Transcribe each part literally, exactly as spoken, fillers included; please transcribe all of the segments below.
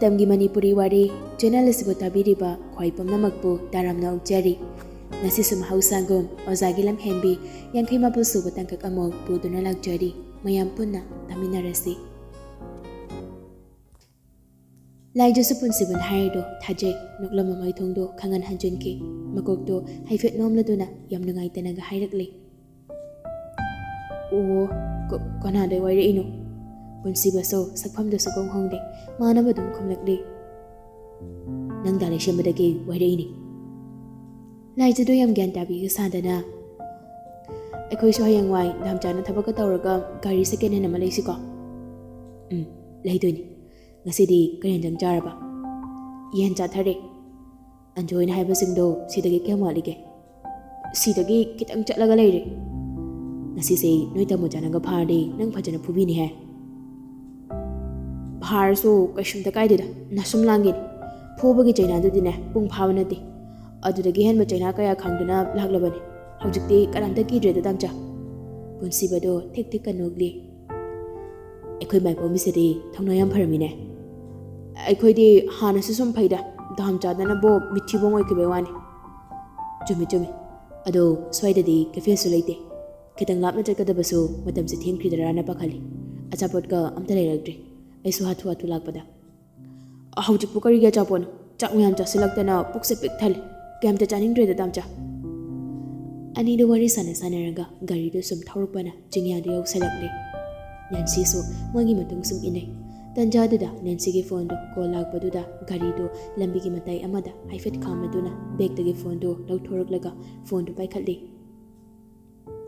ꯃꯇꯝꯒꯤ ꯃꯅꯤꯄꯨꯔꯤ ꯋꯥꯔꯤ ꯆꯦꯅꯦꯜ ꯑꯁꯤꯕꯨ ꯇꯥꯕꯤꯔꯤꯕ ꯈ꯭ꯋꯥꯏ ꯄꯨꯝꯅꯃꯛꯄꯨ ꯇꯔꯥꯝꯅ ꯑꯣꯛꯆꯔꯤ꯫ ꯉꯁꯤꯁꯨ ꯃꯍꯧꯁꯥꯒꯨꯝ ꯑꯣꯖꯥꯒꯤ ꯂꯝꯍꯦꯟꯕꯤ ꯌꯥꯡꯈꯩ ꯃꯥꯄꯜ ꯁꯨꯕ ꯇꯥꯡꯀꯛ ꯑꯃ ꯄꯨꯗꯨꯅ ꯂꯥꯛꯆꯔꯤ꯫ ꯃꯌꯥꯝ ꯄꯨꯟꯅ ꯇꯥꯃꯤꯟꯅꯔꯁꯤ꯫ ꯂꯥꯏꯖꯁꯨ ꯄꯨꯟꯁꯤꯕꯅ ꯍꯥꯏꯔꯤꯗꯣ ꯊꯥꯖꯩ꯫ ꯅꯣꯛꯂꯝꯕ ꯃꯥꯏꯊꯣꯡꯗꯣ ꯈꯪꯍꯟ ꯍꯟꯖꯤꯟꯈꯤ꯫ ꯃꯀꯣꯛꯇꯣ ꯍꯥꯏꯐꯦꯠ ꯅꯣꯝꯂꯗꯨꯅ ꯌꯥꯝ ꯅꯨꯡꯉꯥꯏꯇꯅꯒ ꯍꯥꯏꯔꯛꯂꯤ꯫ "ꯑꯣ, ꯀ-, ꯀꯅꯥꯗꯩ ꯋꯥꯏꯔꯛꯏꯅꯣ?" ꯄꯨꯟꯁꯤꯕꯁꯨ ꯁꯛꯐꯝꯗꯨ ꯁꯨꯈꯣꯡ ꯍꯣꯡꯗꯦ꯫ ꯃꯥꯟꯅꯕ ꯑꯗꯨꯝ ꯈꯨꯝꯂꯛꯂꯤ꯫ "ꯅꯪ ꯗꯥ ꯂꯩꯁꯦꯝꯕꯗꯒꯤ ꯋꯥꯏꯔꯛꯏꯅꯤ꯫" ꯂꯥꯏꯖꯗꯣ ꯌꯥꯝ ꯒ꯭ꯌꯥꯟ ꯇꯥꯕꯤꯒ ꯁꯥꯗꯅ, "ꯑꯩꯈꯣꯏꯁꯨ ꯍꯌꯦꯡꯋꯥꯏ ꯗꯥꯝꯆꯥꯅ ꯊꯕꯛꯀ ꯇꯧꯔꯒ ꯒꯥꯔꯤ ꯁꯦꯀꯦꯟ ꯍꯦꯟ ꯑꯃ ꯂꯩꯁꯤꯀꯣ?" "ꯎꯝ, ꯂꯩꯗꯣꯏꯅꯤ꯫ ꯉꯁꯤꯗꯤ ꯀꯔꯤ ꯌꯦꯟꯖꯥꯡ ꯆꯥꯔꯕ?" "ꯌꯦꯟ ꯆꯥꯊꯔꯦ꯫" "ꯑꯟꯖꯨ ꯍꯣꯏꯅ ꯍꯥꯏꯕꯁꯤꯡꯗꯣ ꯁꯤꯗꯒꯤ ꯀꯌꯥꯝ ꯋꯥꯠꯂꯤꯒꯦ?" "ꯁꯤꯗꯒꯤ ꯈꯤꯇꯪ ꯆꯠꯂꯒ ꯂꯩꯔꯦ꯫" "ꯉꯁꯤꯁꯦ ꯅꯣꯏ ꯇꯥꯃꯣ ꯆꯥꯅꯒ ꯐꯥꯔꯗꯤ ꯅꯪ ꯐꯖꯅ ꯐꯨꯕꯤꯅꯤꯍꯦ꯫" "ꯐꯥꯔꯁꯨ ꯀꯩꯁꯨꯝꯇ ꯀꯥꯏꯗꯦꯗ, ꯅꯁꯨꯝ ꯂꯥꯡꯒꯤꯅꯤ꯫ ꯐꯨꯕꯒꯤ ꯆꯩꯅꯥꯗꯨꯗꯤꯅꯦ ꯄꯨꯡ ꯐꯥꯕ ꯅꯠꯇꯦ꯫ ꯑꯗꯨꯗꯒꯤ ꯍꯦꯟꯕ ꯆꯩꯅꯥ ꯀꯌꯥ ꯈꯪꯗꯨꯅ ꯂꯥꯛꯂꯕꯅꯤ꯫ ꯍꯧꯖꯤꯛꯇꯤ ꯀꯅꯥꯝꯇ ꯀꯤꯗ꯭ꯔꯦꯗ ꯗꯥꯝꯆꯥ꯫" ꯄꯨꯟꯁꯤꯕꯗꯣ ꯊꯤꯛ ꯊꯤꯛꯀ ꯅꯣꯛꯂꯤ꯫ "ꯑꯩꯈꯣꯏ ꯃꯥꯏꯄꯣꯝꯕꯤꯁꯤꯗꯤ ꯊꯧꯅꯥ ꯌꯥꯝ ꯐꯔꯝꯃꯤꯅꯦ꯫" "ꯑꯩꯈꯣꯏꯗꯤ ꯍꯥꯟꯅꯁꯨ ꯁꯨꯝ ꯐꯩꯗ, ꯗꯥꯝꯆꯥꯗꯅꯕꯨ ꯃꯤꯊꯤꯕꯣꯡ ꯑꯣꯏꯈꯤꯕꯩ ꯋꯥꯅꯤ꯫" "ꯆꯨꯝꯃꯤ, ꯆꯨꯝꯃꯤ꯫ ꯑꯗꯣ ꯁ꯭ꯋꯥꯏꯗꯗꯤ ꯀꯦꯐꯦꯁꯨ ꯂꯩꯇꯦ꯫ ꯈꯤꯇꯪ ꯂꯥꯞꯅ ꯆꯠꯀꯗꯕꯁꯨ ꯃꯇꯝꯁꯦ ꯊꯦꯡꯈ꯭ꯔꯤꯗ꯭ꯔꯥꯅ ꯄꯥꯈꯠꯂꯤ꯫ ꯑꯆꯥꯄꯣꯠꯀ ꯑꯝꯇ ꯂꯩꯔꯛꯇ꯭ꯔꯦ꯫ ꯑꯩꯁꯨ ꯍꯥꯊꯨ ꯍꯥꯊꯨ ꯂꯥꯛꯄꯗ꯫ ꯍꯧꯖꯤꯛꯄꯨ ꯀꯔꯤꯒꯤ ꯑꯆꯥꯄꯣꯠꯅꯣ? ꯆꯥꯛ ꯃꯌꯥꯝ ꯆꯥꯁꯤꯜꯂꯛꯇꯅ ꯄꯨꯛꯁꯦ ꯄꯤꯛ ꯊꯜꯂꯦ꯫ ꯀꯩꯝꯇ ꯆꯥꯅꯤꯡꯗ꯭ꯔꯦꯗ, ꯗꯥꯝꯆꯥ꯫" ꯑꯅꯤꯗꯣ ꯋꯥꯔꯤ ꯁꯥꯟꯅ ꯁꯥꯟꯅꯔꯒ ꯒꯥꯔꯤꯗꯨ ꯁꯨꯝ ꯊꯧꯔꯛꯄꯅ ꯆꯤꯡꯌꯥꯗꯨ ꯌꯧꯁꯤꯜꯂꯛꯂꯦ꯫ ꯅꯦꯟꯁꯤꯁꯨ ꯃꯣꯏꯒꯤ ꯃꯇꯨꯡ ꯁꯨꯝ ꯏꯟꯅꯩ꯫ ꯇꯟꯖꯥꯗꯨꯗ ꯅꯦꯟꯁꯤꯒꯤ ꯐꯣꯟꯗꯨ ꯀꯣꯜ ꯂꯥꯛꯄꯗꯨꯗ ꯒꯥꯔꯤꯗꯨ ꯂꯝꯕꯤꯒꯤ ꯃꯇꯥꯏ ꯑꯃꯗ ꯍꯥꯏꯐꯦꯠ ꯈꯥꯝꯂꯗꯨꯅ ꯕꯦꯛꯇꯒꯤ ꯐꯣꯟꯗꯨ ꯂꯧꯊꯣꯔꯛꯂꯒ ꯐꯣꯟꯗꯨ ꯄꯥꯏꯈꯠꯂꯤ꯫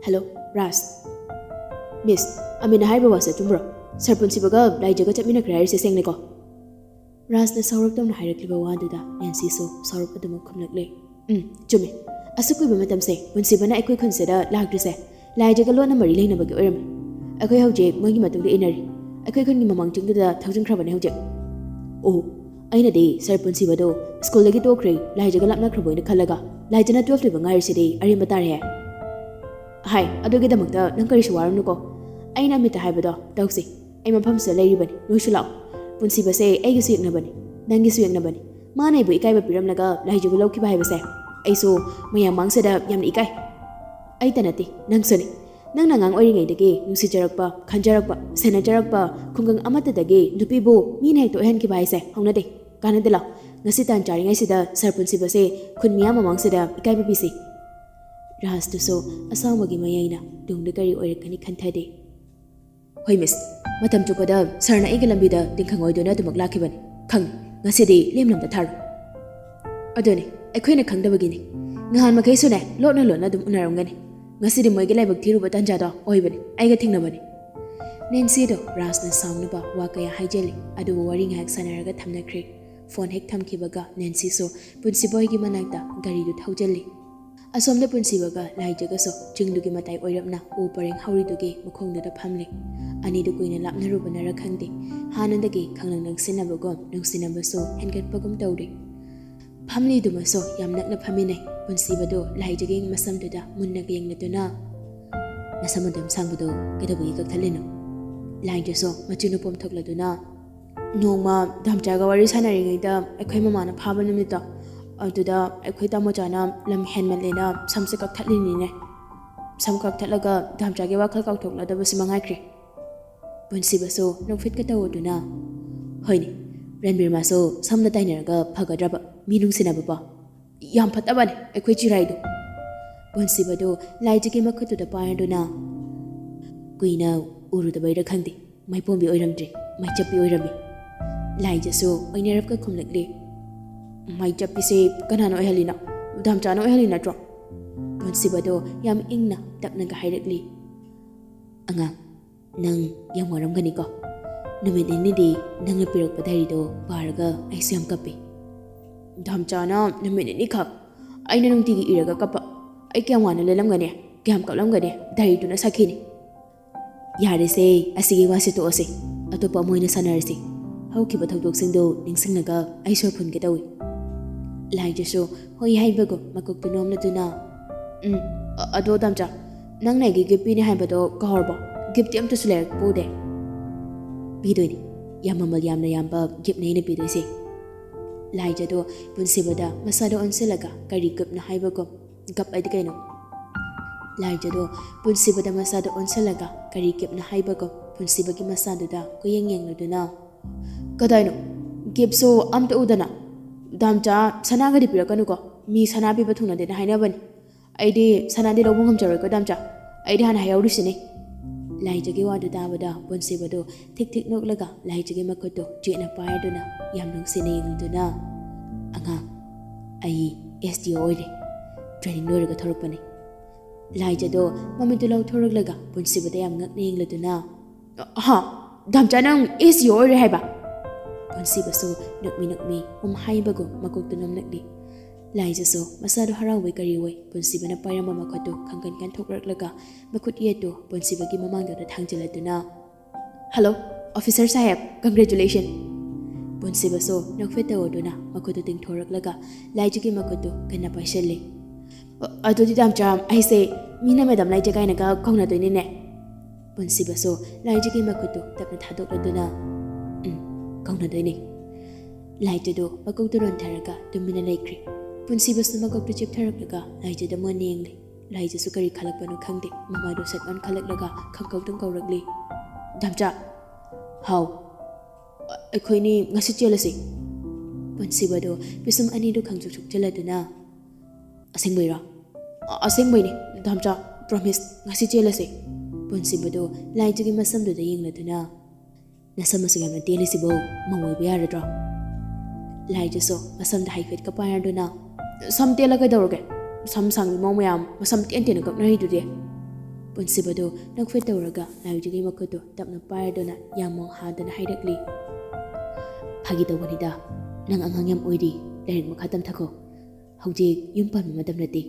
"ꯍꯜꯂꯣ, ꯔꯥꯖ꯫" "ꯃꯤꯁ, ꯑꯃꯤꯅ ꯍꯥꯏꯔꯤꯕ ꯋꯥꯁꯦ ꯑꯆꯨꯝꯕ꯭ꯔꯣ? ꯁꯥꯔ ꯄꯨꯟꯁꯤꯕꯒ ꯂꯥꯏꯖꯒ ꯆꯠꯃꯤꯟꯅꯈ꯭ꯔꯦ ꯍꯥꯏꯔꯤꯁꯦ ꯁꯦꯡꯅꯩꯀꯣ?" ꯔꯥꯖꯅ ꯁꯥꯎꯔꯞ ꯇꯧꯅ ꯍꯥꯏꯔꯛꯂꯤꯕ ꯋꯥꯗꯨꯗ ꯅꯦꯟꯁꯤꯁꯨ ꯁꯥꯎꯔꯞ ꯑꯗꯨꯃꯛ ꯈꯨꯝꯂꯛꯂꯦ꯫ "ꯎꯝ, ꯆꯨꯝꯃꯤ꯫ ꯑꯁꯨꯛ ꯀꯨꯏꯕ ꯃꯇꯝꯁꯦ ꯄꯨꯟꯁꯤꯕꯅ ꯑꯩꯈꯣꯏ ꯈꯨꯟꯁꯤꯗ ꯂꯥꯛꯇ꯭ꯔꯤꯁꯦ ꯂꯥꯏꯖꯒ ꯂꯣꯟꯅ ꯃꯔꯤ ꯂꯩꯅꯕꯒꯤ ꯑꯣꯏꯔꯝꯃꯤ꯫ ꯑꯩꯈꯣꯏ ꯍꯧꯖꯤꯛ ꯃꯣꯏꯒꯤ ꯃꯇꯨꯡꯗ ꯏꯟꯅꯔꯤ꯫ ꯑꯩꯈꯣꯏ ꯈꯨꯟꯒꯤ ꯃꯃꯥꯡ ꯆꯤꯡꯗꯨꯗ ꯊꯧꯖꯤꯟꯈ꯭ꯔꯕꯅꯦ ꯍꯧꯖꯤꯛ꯫" "ꯑꯣ, ꯑꯩꯅꯗꯤ ꯁꯥꯔ ꯄꯨꯟꯁꯤꯕꯗꯣ ꯁ꯭ꯀꯨꯜꯗꯒꯤ ꯇꯣꯛꯈ꯭ꯔꯦ, ꯂꯥꯏꯖꯒ ꯂꯥꯞꯅꯈ꯭ꯔꯕꯣꯏꯅ ꯈꯜꯂꯒ ꯂꯥꯏꯖꯅ ꯇꯨꯌꯦꯜꯐ ꯂꯣꯏꯕ ꯉꯥꯏꯔꯤꯁꯤꯗꯤ ꯑꯔꯦꯝꯕ ꯇꯥꯔꯦꯍꯦ꯫" "ꯍꯥꯏ, ꯑꯗꯨꯒꯤꯗꯃꯛꯇ ꯅꯪ ꯀꯔꯤꯁꯨ ꯋꯥꯔꯨꯅꯨꯀꯣ꯫ ꯑꯩꯅ ꯑꯃꯤꯠꯇ ꯍꯥꯏꯕꯗꯣ ꯇꯧꯁꯤ꯫ ꯑꯩ ꯃꯐꯝꯁꯤꯗ ꯂꯩꯔꯤꯕꯅꯤ, ꯅꯣꯏꯁꯨ ꯂꯥꯛꯑꯣ꯫" ꯄꯨꯟꯁꯤꯕꯁꯦ ꯑꯩꯒꯤꯁꯨ ꯌꯦꯛꯅꯕꯅꯤ, ꯅꯪꯒꯤꯁꯨ ꯌꯦꯛꯅꯕꯅꯤ꯫ ꯃꯥꯅ ꯑꯩꯕꯨ ꯏꯀꯥꯏꯕ ꯄꯤꯔꯝꯂꯒ ꯂꯥꯏꯖꯕꯨ ꯂꯧꯈꯤꯕ ꯍꯥꯏꯕꯁꯦ ꯑꯩꯁꯨ ꯃꯌꯥꯝ ꯃꯥꯡꯁꯤꯗ ꯌꯥꯝꯅ ꯏꯀꯥꯏ꯫ ꯑꯩꯇ ꯅꯠꯇꯦ, ꯅꯪꯁꯨꯅꯤ꯫ ꯅꯪꯅ ꯑꯉꯥꯡ ꯑꯣꯏꯔꯤꯉꯩꯗꯒꯤ ꯅꯨꯡꯁꯤꯖꯔꯛꯄ, ꯈꯟꯖꯔꯛꯄ, ꯁꯦꯟꯅꯖꯔꯛꯄ ꯈꯨꯡꯒꯪ ꯑꯃꯠꯇꯗꯒꯤ ꯅꯨꯄꯤꯕꯨ ꯃꯤꯅ ꯍꯦꯛꯇ ꯑꯣꯏꯍꯟꯈꯤꯕ ꯍꯥꯏꯁꯦ ꯍꯧꯅꯗꯦ꯫ ꯀꯥꯟꯅꯗꯦ, ꯂꯥꯎ꯫ ꯉꯁꯤ ꯇꯥꯟ ꯆꯥꯔꯤꯉꯩꯁꯤꯗ ꯁꯥꯔ ꯄꯨꯟꯁꯤꯕꯁꯦ ꯈꯨꯟ ꯃꯤꯌꯥꯝ ꯃꯃꯥꯡꯁꯤꯗ ꯏꯀꯥꯏꯕ ꯄꯤꯁꯤ꯫ ꯔꯥꯖꯇꯨꯁꯨ ꯑꯁꯥꯡꯕꯒꯤ ꯃꯌꯥꯏꯅ ꯇꯨꯡꯗ ꯀꯔꯤ ꯑꯣꯏꯔꯛꯀꯅꯤ ꯈꯟꯊꯗꯦ꯫ ꯍꯣꯏ ꯃꯤꯁ, ꯃꯇꯝ ꯆꯨꯞꯄꯗ ꯁꯥꯔꯅ ꯑꯩꯒꯤ ꯂꯝꯕꯤꯗ ꯇꯤꯡꯈꯪ ꯑꯣꯏꯗꯨꯅ ꯑꯗꯨꯃꯛ ꯂꯥꯛꯈꯤꯕꯅꯤ꯫ ꯈꯪꯉꯤ, ꯉꯁꯤꯗꯤ ꯂꯦꯝꯅ ꯑꯝꯇ ꯊꯥꯔꯣꯏ꯫ ꯑꯗꯨꯅꯤ, ꯑꯩꯈꯣꯏꯅ ꯈꯪꯗꯕꯒꯤꯅꯤ꯫ ꯅꯍꯥꯟ ꯃꯈꯩꯁꯨꯅꯦ, ꯂꯣꯠꯅ ꯂꯣꯠꯅ ꯑꯗꯨꯝ ꯎꯅꯔꯝꯒꯅꯤ꯫ ꯉꯁꯤꯗꯤ ꯃꯣꯏꯒꯤ ꯂꯥꯏꯕꯛ ꯊꯤꯔꯨꯕ ꯇꯥꯟꯖꯥꯗꯣ ꯑꯣꯏꯕꯅꯤ, ꯑꯩꯒ ꯊꯦꯡꯅꯕꯅꯤ꯫ ꯅꯦꯟꯁꯤꯗꯣ ꯔꯥꯖꯅ ꯁꯥꯎꯅꯕ ꯋꯥ ꯀꯌꯥ ꯍꯥꯏꯖꯤꯜꯂꯤ, ꯑꯗꯨꯕꯨ ꯋꯥꯔꯤ ꯉꯥꯏꯍꯥꯛ ꯁꯥꯟꯅꯔꯒ ꯊꯝꯅꯈ꯭ꯔꯦ꯫ ꯐꯣꯟ ꯍꯦꯛ ꯊꯝꯈꯤꯕꯒ ꯅꯦꯟꯁꯤꯁꯨ ꯄꯨꯟꯁꯤꯕ ꯍꯣꯏꯒꯤ ꯃꯅꯥꯛꯇ ꯒꯥꯔꯤꯗꯨ ꯊꯧꯖꯤꯜꯂꯤ꯫ ꯑꯁꯣꯝꯗ ꯄꯨꯟꯁꯤꯕꯒ ꯂꯥꯏꯖꯒꯁꯨ ꯆꯤꯡꯗꯨꯒꯤ ꯃꯇꯥꯏ ꯑꯣꯏꯔꯞꯅ ꯎ ꯄꯔꯦꯡ ꯍꯧꯔꯤꯗꯨꯒꯤ ꯃꯈꯣꯡꯗꯨꯗ ꯐꯝꯂꯤ꯫ ꯑꯅꯤꯗꯨ ꯀꯨꯏꯅ ꯂꯥꯞꯅꯔꯨꯕꯅꯔ ꯈꯪꯗꯦ, ꯍꯥꯟꯅꯗꯒꯤ ꯈꯪꯂꯪ ꯅꯛꯁꯤꯟꯅꯕꯒꯨꯝ ꯅꯨꯡꯁꯤꯅꯕꯁꯨ ꯍꯦꯟꯒꯠꯄꯒꯨꯝ ꯇꯧꯔꯤ꯫ ꯐꯝꯂꯤꯗꯨꯃꯁꯨ ꯌꯥꯝ ꯅꯛꯅ ꯐꯝꯃꯤꯟꯅꯩ꯫ ꯄꯨꯟꯁꯤꯕꯗꯨ ꯂꯥꯏꯖꯒꯤ ꯃꯁꯝꯗꯨꯗ ꯃꯨꯟꯅ ꯌꯦꯡꯂꯗꯨꯅ, "ꯅꯁꯝ ꯑꯗꯨꯝ ꯁꯥꯡꯕꯗꯨ ꯀꯩꯗꯧꯕꯒꯤ ꯀꯛꯊꯠꯂꯤꯅꯣ?" ꯂꯥꯏꯖꯁꯨ ꯃꯆꯤꯟ ꯎ ꯄꯣꯝꯊꯣꯛꯂꯗꯨꯅ, "ꯅꯣꯡꯃ ꯗꯥꯝꯆꯥꯒ ꯋꯥꯔꯤ ꯁꯥꯟꯅꯔꯤꯉꯩꯗ ꯑꯩꯈꯣꯏ ꯃꯃꯥꯅ ꯐꯥꯕ ꯅꯨꯃꯤꯠꯇꯣ, ꯑꯗꯨꯗ ꯑꯩꯈꯣꯏ ꯇꯥꯃꯣꯆꯥꯅ ꯂꯝ ꯍꯦꯟꯃꯜꯂꯦꯅ ꯁꯝꯁꯦ ꯀꯛꯊꯠꯂꯤꯅꯤꯅꯦ꯫ ꯁꯝ ꯀꯛꯊꯠꯂꯒ ꯗꯥꯝꯆꯥꯒꯤ ꯋꯥꯈꯜ ꯀꯥꯎꯊꯣꯛꯅꯗꯕꯁꯤ ꯃꯉꯥꯏꯈ꯭ꯔꯦ꯫" ꯄꯨꯟꯁꯤꯕꯁꯨ ꯅꯣꯛꯐꯦꯠꯀ ꯇꯧꯗꯨꯅ, "ꯍꯣꯏꯅꯦ, ꯔꯟꯕꯤꯔ ꯃꯥꯁꯨ ꯁꯝꯅ ꯇꯥꯏꯅꯔꯒ ꯐꯒꯗ꯭ꯔꯕ? ꯃꯤ ꯅꯨꯡꯁꯤꯅꯕꯕꯣ? ꯌꯥꯝ ꯐꯠꯇꯕꯅꯦ ꯑꯩꯈꯣꯏ ꯆꯤꯔꯥꯏꯗꯣ꯫" ꯄꯨꯟꯁꯤꯕꯗꯨ ꯂꯥꯏꯖꯒꯤ ꯃꯈꯨꯠꯇꯨꯗ ꯄꯥꯏꯔꯗꯨꯅ, "ꯀꯨꯏꯅ ꯎꯔꯨꯗꯕꯩꯔ ꯈꯪꯗꯦ, ꯃꯥꯏꯄꯣꯝꯕꯤ ꯑꯣꯏꯔꯝꯗ꯭ꯔꯦ, ꯃꯥꯏꯆꯞꯄꯤ ꯑꯣꯏꯔꯝꯃꯤ꯫" ꯂꯥꯏꯖꯁꯨ ꯑꯣꯏꯅꯔꯞꯀ ꯈꯨꯝꯂꯛꯂꯤ꯫ "ꯃꯥꯏꯆꯞꯄꯤꯁꯦ ꯀꯅꯥꯅ ꯑꯣꯏꯍꯜꯂꯤꯅꯣ? ꯗꯥꯝꯆꯥꯅ ꯑꯣꯏꯍꯜꯂꯤ ꯅꯠꯇ꯭ꯔꯣ?" ꯄꯨꯟꯁꯤꯕꯗꯣ ꯌꯥꯝ ꯏꯪꯅ ꯇꯞꯅꯒ ꯍꯥꯏꯔꯛꯂꯤ꯫ "ꯑꯉꯥꯡ, ꯅꯪ ꯌꯥꯝ ꯋꯥꯔꯝꯒꯅꯤꯀꯣ꯫ ꯅꯨꯃꯤꯠ ꯅꯤꯅꯤꯗꯤ ꯅꯪꯅ ꯄꯤꯔꯛꯄ ꯗꯥꯏꯔꯤꯗꯣ ꯄꯥꯔꯒ ꯑꯩꯁꯨ ꯌꯥꯝ ꯀꯞꯄꯤ꯫" "ꯗꯥꯝꯆꯥꯅ ꯅꯨꯃꯤꯠ ꯅꯤꯅꯤꯈꯛ ꯑꯩꯅ ꯅꯨꯡꯇꯤꯒꯤ ꯏꯔꯒ ꯀꯞꯄ? ꯑꯩ ꯀꯌꯥꯝ ꯋꯥꯅ ꯂꯦꯜꯂꯝꯒꯅꯤ, ꯀꯌꯥꯝ ꯀꯞꯂꯝꯒꯅꯤ, ꯗꯥꯏꯔꯤꯗꯨꯅ ꯁꯥꯈꯤꯅꯤ꯫" "ꯌꯥꯔꯦꯁꯦ, ꯑꯁꯤꯒꯤ ꯋꯥꯁꯤ ꯇꯣꯛꯑꯁꯤ, ꯑꯇꯣꯞꯄ ꯑꯃ ꯑꯣꯏꯅ ꯁꯥꯟꯅꯔꯁꯤ꯫ ꯍꯧꯈꯤꯕ ꯊꯧꯗꯣꯛꯁꯤꯡꯗꯣ ꯅꯤꯡꯁꯤꯡꯂꯒ ꯑꯩ ꯁꯣꯔ ꯐꯨꯟꯒꯦ ꯇꯧꯏ꯫" ꯂꯥꯏꯖꯁꯨ ꯍꯣꯏ ꯍꯥꯏꯕꯒꯨꯝ ꯃꯀꯣꯛꯇꯨ ꯅꯣꯝꯂꯗꯨꯅ, "ꯎꯝ, ꯑ-, ꯑꯗꯣ ꯗꯥꯝꯆꯥ, ꯅꯪꯅ ꯑꯩꯒꯤ ꯒꯤꯐ ꯄꯤꯅꯤ ꯍꯥꯏꯕꯗꯣ ꯀꯥꯎꯔꯕꯣ? ꯒꯤꯐꯇꯤ ꯑꯝꯇꯁꯨ ꯂꯩꯔꯛꯄ ꯎꯗꯦ꯫" "ꯄꯤꯗꯣꯏꯅꯤ, ꯌꯥꯝ ꯃꯃꯜ ꯌꯥꯝꯅ ꯌꯥꯝꯕ ꯒꯤꯐꯅꯦ ꯑꯩꯅ ꯄꯤꯗꯣꯏꯁꯦ꯫ ꯂꯥꯏꯖꯗꯣ ꯄꯨꯟꯁꯤꯕꯗ ꯃꯁꯥꯗ ꯑꯣꯟꯁꯤꯜꯂꯒ ꯀꯔꯤ ꯒꯤꯐꯅꯣ ꯍꯥꯏꯕꯒꯨꯝ, ꯒꯞ ꯑꯗꯤ ꯀꯩꯅꯣ? ꯂꯥꯏꯖꯗꯣ ꯄꯨꯟꯁꯤꯕꯗ ꯃꯁꯥꯗ ꯑꯣꯟꯁꯤꯜꯂꯒ ꯀꯔꯤ ꯒꯤꯐꯅꯣ ꯍꯥꯏꯕꯒꯨꯝ ꯄꯨꯟꯁꯤꯕꯒꯤ ꯃꯁꯥꯗꯨꯗ ꯀꯣꯏꯌꯦꯡ ꯌꯦꯡꯂꯗꯨꯅ, "ꯀꯗꯥꯏꯅꯣ? ꯒꯤꯐꯁꯨ ꯑꯝꯇ ꯎꯗꯅ꯫ ꯗꯥꯝꯆꯥ, ꯁꯅꯥꯒꯗꯤ ꯄꯤꯔꯛꯀꯅꯨꯀꯣ꯫ ꯃꯤ ꯁꯅꯥ ꯄꯤꯕ ꯊꯨꯡꯅꯗꯦꯅ ꯍꯥꯏꯅꯕꯅꯤ꯫ ꯑꯩꯗꯤ ꯁꯅꯥꯗꯤ ꯂꯧꯕ ꯉꯝꯖꯔꯣꯏꯀꯣ, ꯗꯥꯝꯆꯥ꯫ ꯑꯩꯗꯤ ꯍꯥꯟꯅ ꯍꯥꯏꯍꯧꯔꯤꯁꯤꯅꯤ꯫" ꯂꯥꯏꯖꯒꯤ ꯋꯥꯗꯨ ꯇꯥꯕꯗ ꯄꯨꯟꯁꯤꯕꯗꯨ ꯊꯤꯛ ꯊꯤꯛ ꯅꯣꯛꯂꯒ ꯂꯥꯏꯖꯒꯤ ꯃꯈꯨꯠꯇꯨ ꯆꯦꯠꯅ ꯄꯥꯏꯔꯗꯨꯅ ꯌꯥꯝ ꯅꯨꯡꯁꯤꯅ ꯌꯦꯡꯂꯗꯨꯅ, "ꯑꯉꯥꯡ, ꯑꯩ ꯑꯦꯁ ꯗꯤ ꯑꯣ ꯑꯣꯏꯔꯦ꯫ ꯇ꯭ꯔꯦꯅꯤꯡ ꯂꯣꯏꯔꯒ ꯊꯣꯔꯛꯄꯅꯤ꯫" ꯂꯥꯏꯖꯗꯣ ꯃꯃꯤꯠꯇꯨ ꯂꯧꯊꯣꯔꯛꯂꯒ ꯄꯨꯟꯁꯤꯕꯗ ꯌꯥꯝ ꯉꯛꯅ ꯌꯦꯡꯂꯗꯨꯅ, "ꯍꯥ? ꯗꯥꯝꯆꯥ, ꯅꯪ ꯑꯦꯁ ꯗꯤ ꯑꯣ ꯑꯣꯏꯔꯦ ꯍꯥꯏꯕ?" ꯄꯨꯟꯁꯤꯕꯁꯨ ꯅꯣꯛꯃꯤ ꯅꯣꯛꯃꯤ ꯎꯝ ꯍꯥꯏꯕꯒꯨꯝ ꯃꯀꯣꯛꯇꯨ ꯅꯣꯝꯂꯛꯂꯤ꯫ ꯂꯥꯏꯖꯁꯨ ꯃꯁꯥꯗꯣ ꯍꯔꯥꯎꯕꯣꯏ ꯀꯔꯤꯑꯣꯏ ꯄꯨꯟꯁꯤꯕꯅ ꯄꯥꯏꯔꯝꯕ ꯃꯈꯨꯠꯇꯨ ꯈꯪꯀꯟ ꯀꯟꯊꯣꯛꯂꯛꯂꯒ ꯃꯈꯨꯠ ꯌꯦꯠꯇꯨ ꯄꯨꯟꯁꯤꯕꯒꯤ ꯃꯃꯥꯡꯗꯨꯗ ꯊꯥꯡꯖꯤꯜꯂꯗꯨꯅ, "ꯍꯜꯂꯣ, ꯑꯣꯐꯤꯁꯔ ꯁꯥꯍꯦꯕ, ꯀꯪꯒ꯭ꯔꯦꯆꯨꯂꯦꯁꯟ!" ꯄꯨꯟꯁꯤꯕꯁꯨ ꯅꯣꯛꯐꯦꯠ ꯇꯧꯔꯗꯨꯅ ꯃꯈꯨꯠꯇꯨ ꯇꯤꯡꯊꯣꯔꯛꯂꯒ ꯂꯥꯏꯖꯒꯤ ꯃꯈꯨꯠꯇꯨ ꯀꯟꯅ ꯄꯥꯏꯁꯤꯜꯂꯤ꯫ "ꯑ-, ꯑꯗꯨꯗꯤ ꯗꯥꯝꯆꯥ, ꯑꯩꯁꯦ ꯃꯤꯅ ꯃꯦꯗꯥꯝ ꯂꯥꯏꯖ ꯀꯥꯏꯅꯒ ꯀꯧꯅꯗꯣꯏꯅꯤꯅꯦ?" ꯄꯨꯟꯁꯤꯕꯁꯨ ꯂꯥꯏꯖꯒꯤ ꯃꯈꯨꯠꯇꯨ ꯇꯞꯅ ꯊꯥꯗꯣꯛꯂꯗꯨꯅ, "ꯎꯝ, ꯀꯧꯅꯗꯣꯏꯅꯤ꯫" ꯂꯥꯏꯖꯗꯨ ꯃꯀꯣꯛꯇꯨ ꯅꯣꯟꯊꯔꯒ ꯇꯨꯃꯤꯟꯅ ꯂꯩꯈ꯭ꯔꯦ꯫ ꯄꯨꯟꯁꯤꯕꯁꯨ ꯃꯀꯣꯛꯇꯨ ꯆꯤꯞꯊꯔꯛꯂꯒ ꯂꯥꯏꯖꯗ ꯃꯨꯟꯅ ꯌꯦꯡꯂꯤ꯫ ꯂꯥꯏꯖꯁꯨ ꯀꯔꯤ ꯈꯜꯂꯛꯄꯅꯣ ꯈꯪꯗꯦ, ꯃꯃꯥꯏꯗꯨ ꯁꯠ ꯑꯣꯟꯈꯠꯂꯛꯂꯒ ꯈꯪꯀꯧꯗꯨꯝ ꯀꯧꯔꯛꯂꯤ, "ꯗꯥꯝꯆꯥ!" "ꯍꯥꯎ?" "ꯑ-, ꯑꯩꯈꯣꯏꯅꯤ ꯉꯁꯤ ꯆꯦꯜꯂꯁꯤ?" ꯄꯨꯟꯁꯤꯕꯗꯨ ꯄꯤꯁꯨꯝ ꯑꯅꯤꯗꯨ ꯈꯪꯁꯨꯛ ꯁꯨꯛꯆꯜꯂꯗꯨꯅ, "ꯑꯁꯦꯡꯕꯩꯔꯣ?" "ꯑ-, ꯑꯁꯦꯡꯕꯩꯅꯤ, ꯗꯥꯝꯆꯥ, ꯄ꯭ꯔꯣꯃꯤꯁ, ꯉꯁꯤ ꯆꯦꯜꯂꯁꯤ꯫" ꯄꯨꯟꯁꯤꯕꯗꯨ ꯂꯥꯏꯖꯒꯤ ꯃꯁꯝꯗꯨꯗ ꯌꯦꯡꯂꯗꯨꯅ, "ꯅꯁꯝ ꯑꯁꯨꯛ ꯌꯥꯝꯅ ꯇꯦꯜꯂꯤꯁꯤꯕꯨ ꯃꯧ ꯑꯣꯏꯕ ꯌꯥꯔꯗ꯭ꯔꯣ?" ꯂꯥꯏꯖꯁꯨ ꯃꯁꯝꯗ ꯍꯥꯏꯐꯦꯠꯀ ꯄꯥꯏꯔꯗꯨꯅ, "ꯁꯝ ꯇꯦꯜꯂ ꯀꯩꯗꯧꯔꯒꯦ? ꯁꯝ ꯁꯥꯡꯕꯤ ꯃꯧ ꯃꯌꯥꯝ ꯃꯁꯝ ꯇꯦꯟ ꯇꯦꯟꯅ ꯀꯛꯅꯔꯤꯗꯨꯗꯤ?" ꯄꯨꯟꯁꯤꯕꯗꯨ ꯅꯣꯛꯐꯦꯠ ꯇꯧꯔꯒ ꯂꯥꯏꯖꯒꯤ ꯃꯈꯨꯠꯇꯨ ꯇꯞꯅ ꯄꯥꯏꯔꯗꯨꯅ ꯌꯥꯝ ꯃꯣꯡ ꯍꯥꯗꯅ ꯍꯥꯏꯔꯛꯂꯤ, "ꯐꯥꯒꯤ ꯇꯧꯕꯅꯤꯗ, ꯅꯪ ꯑꯉꯥꯡ ꯌꯥꯝ ꯑꯣꯏꯔꯤ, ꯂꯥꯏꯔꯤꯛ ꯃꯈꯥ ꯇꯝꯊꯈꯣ꯫ ꯍꯧꯖꯤꯛ ꯌꯨꯝ ꯄꯥꯟꯕ ꯃꯇꯝ ꯅꯠꯇꯦ꯫"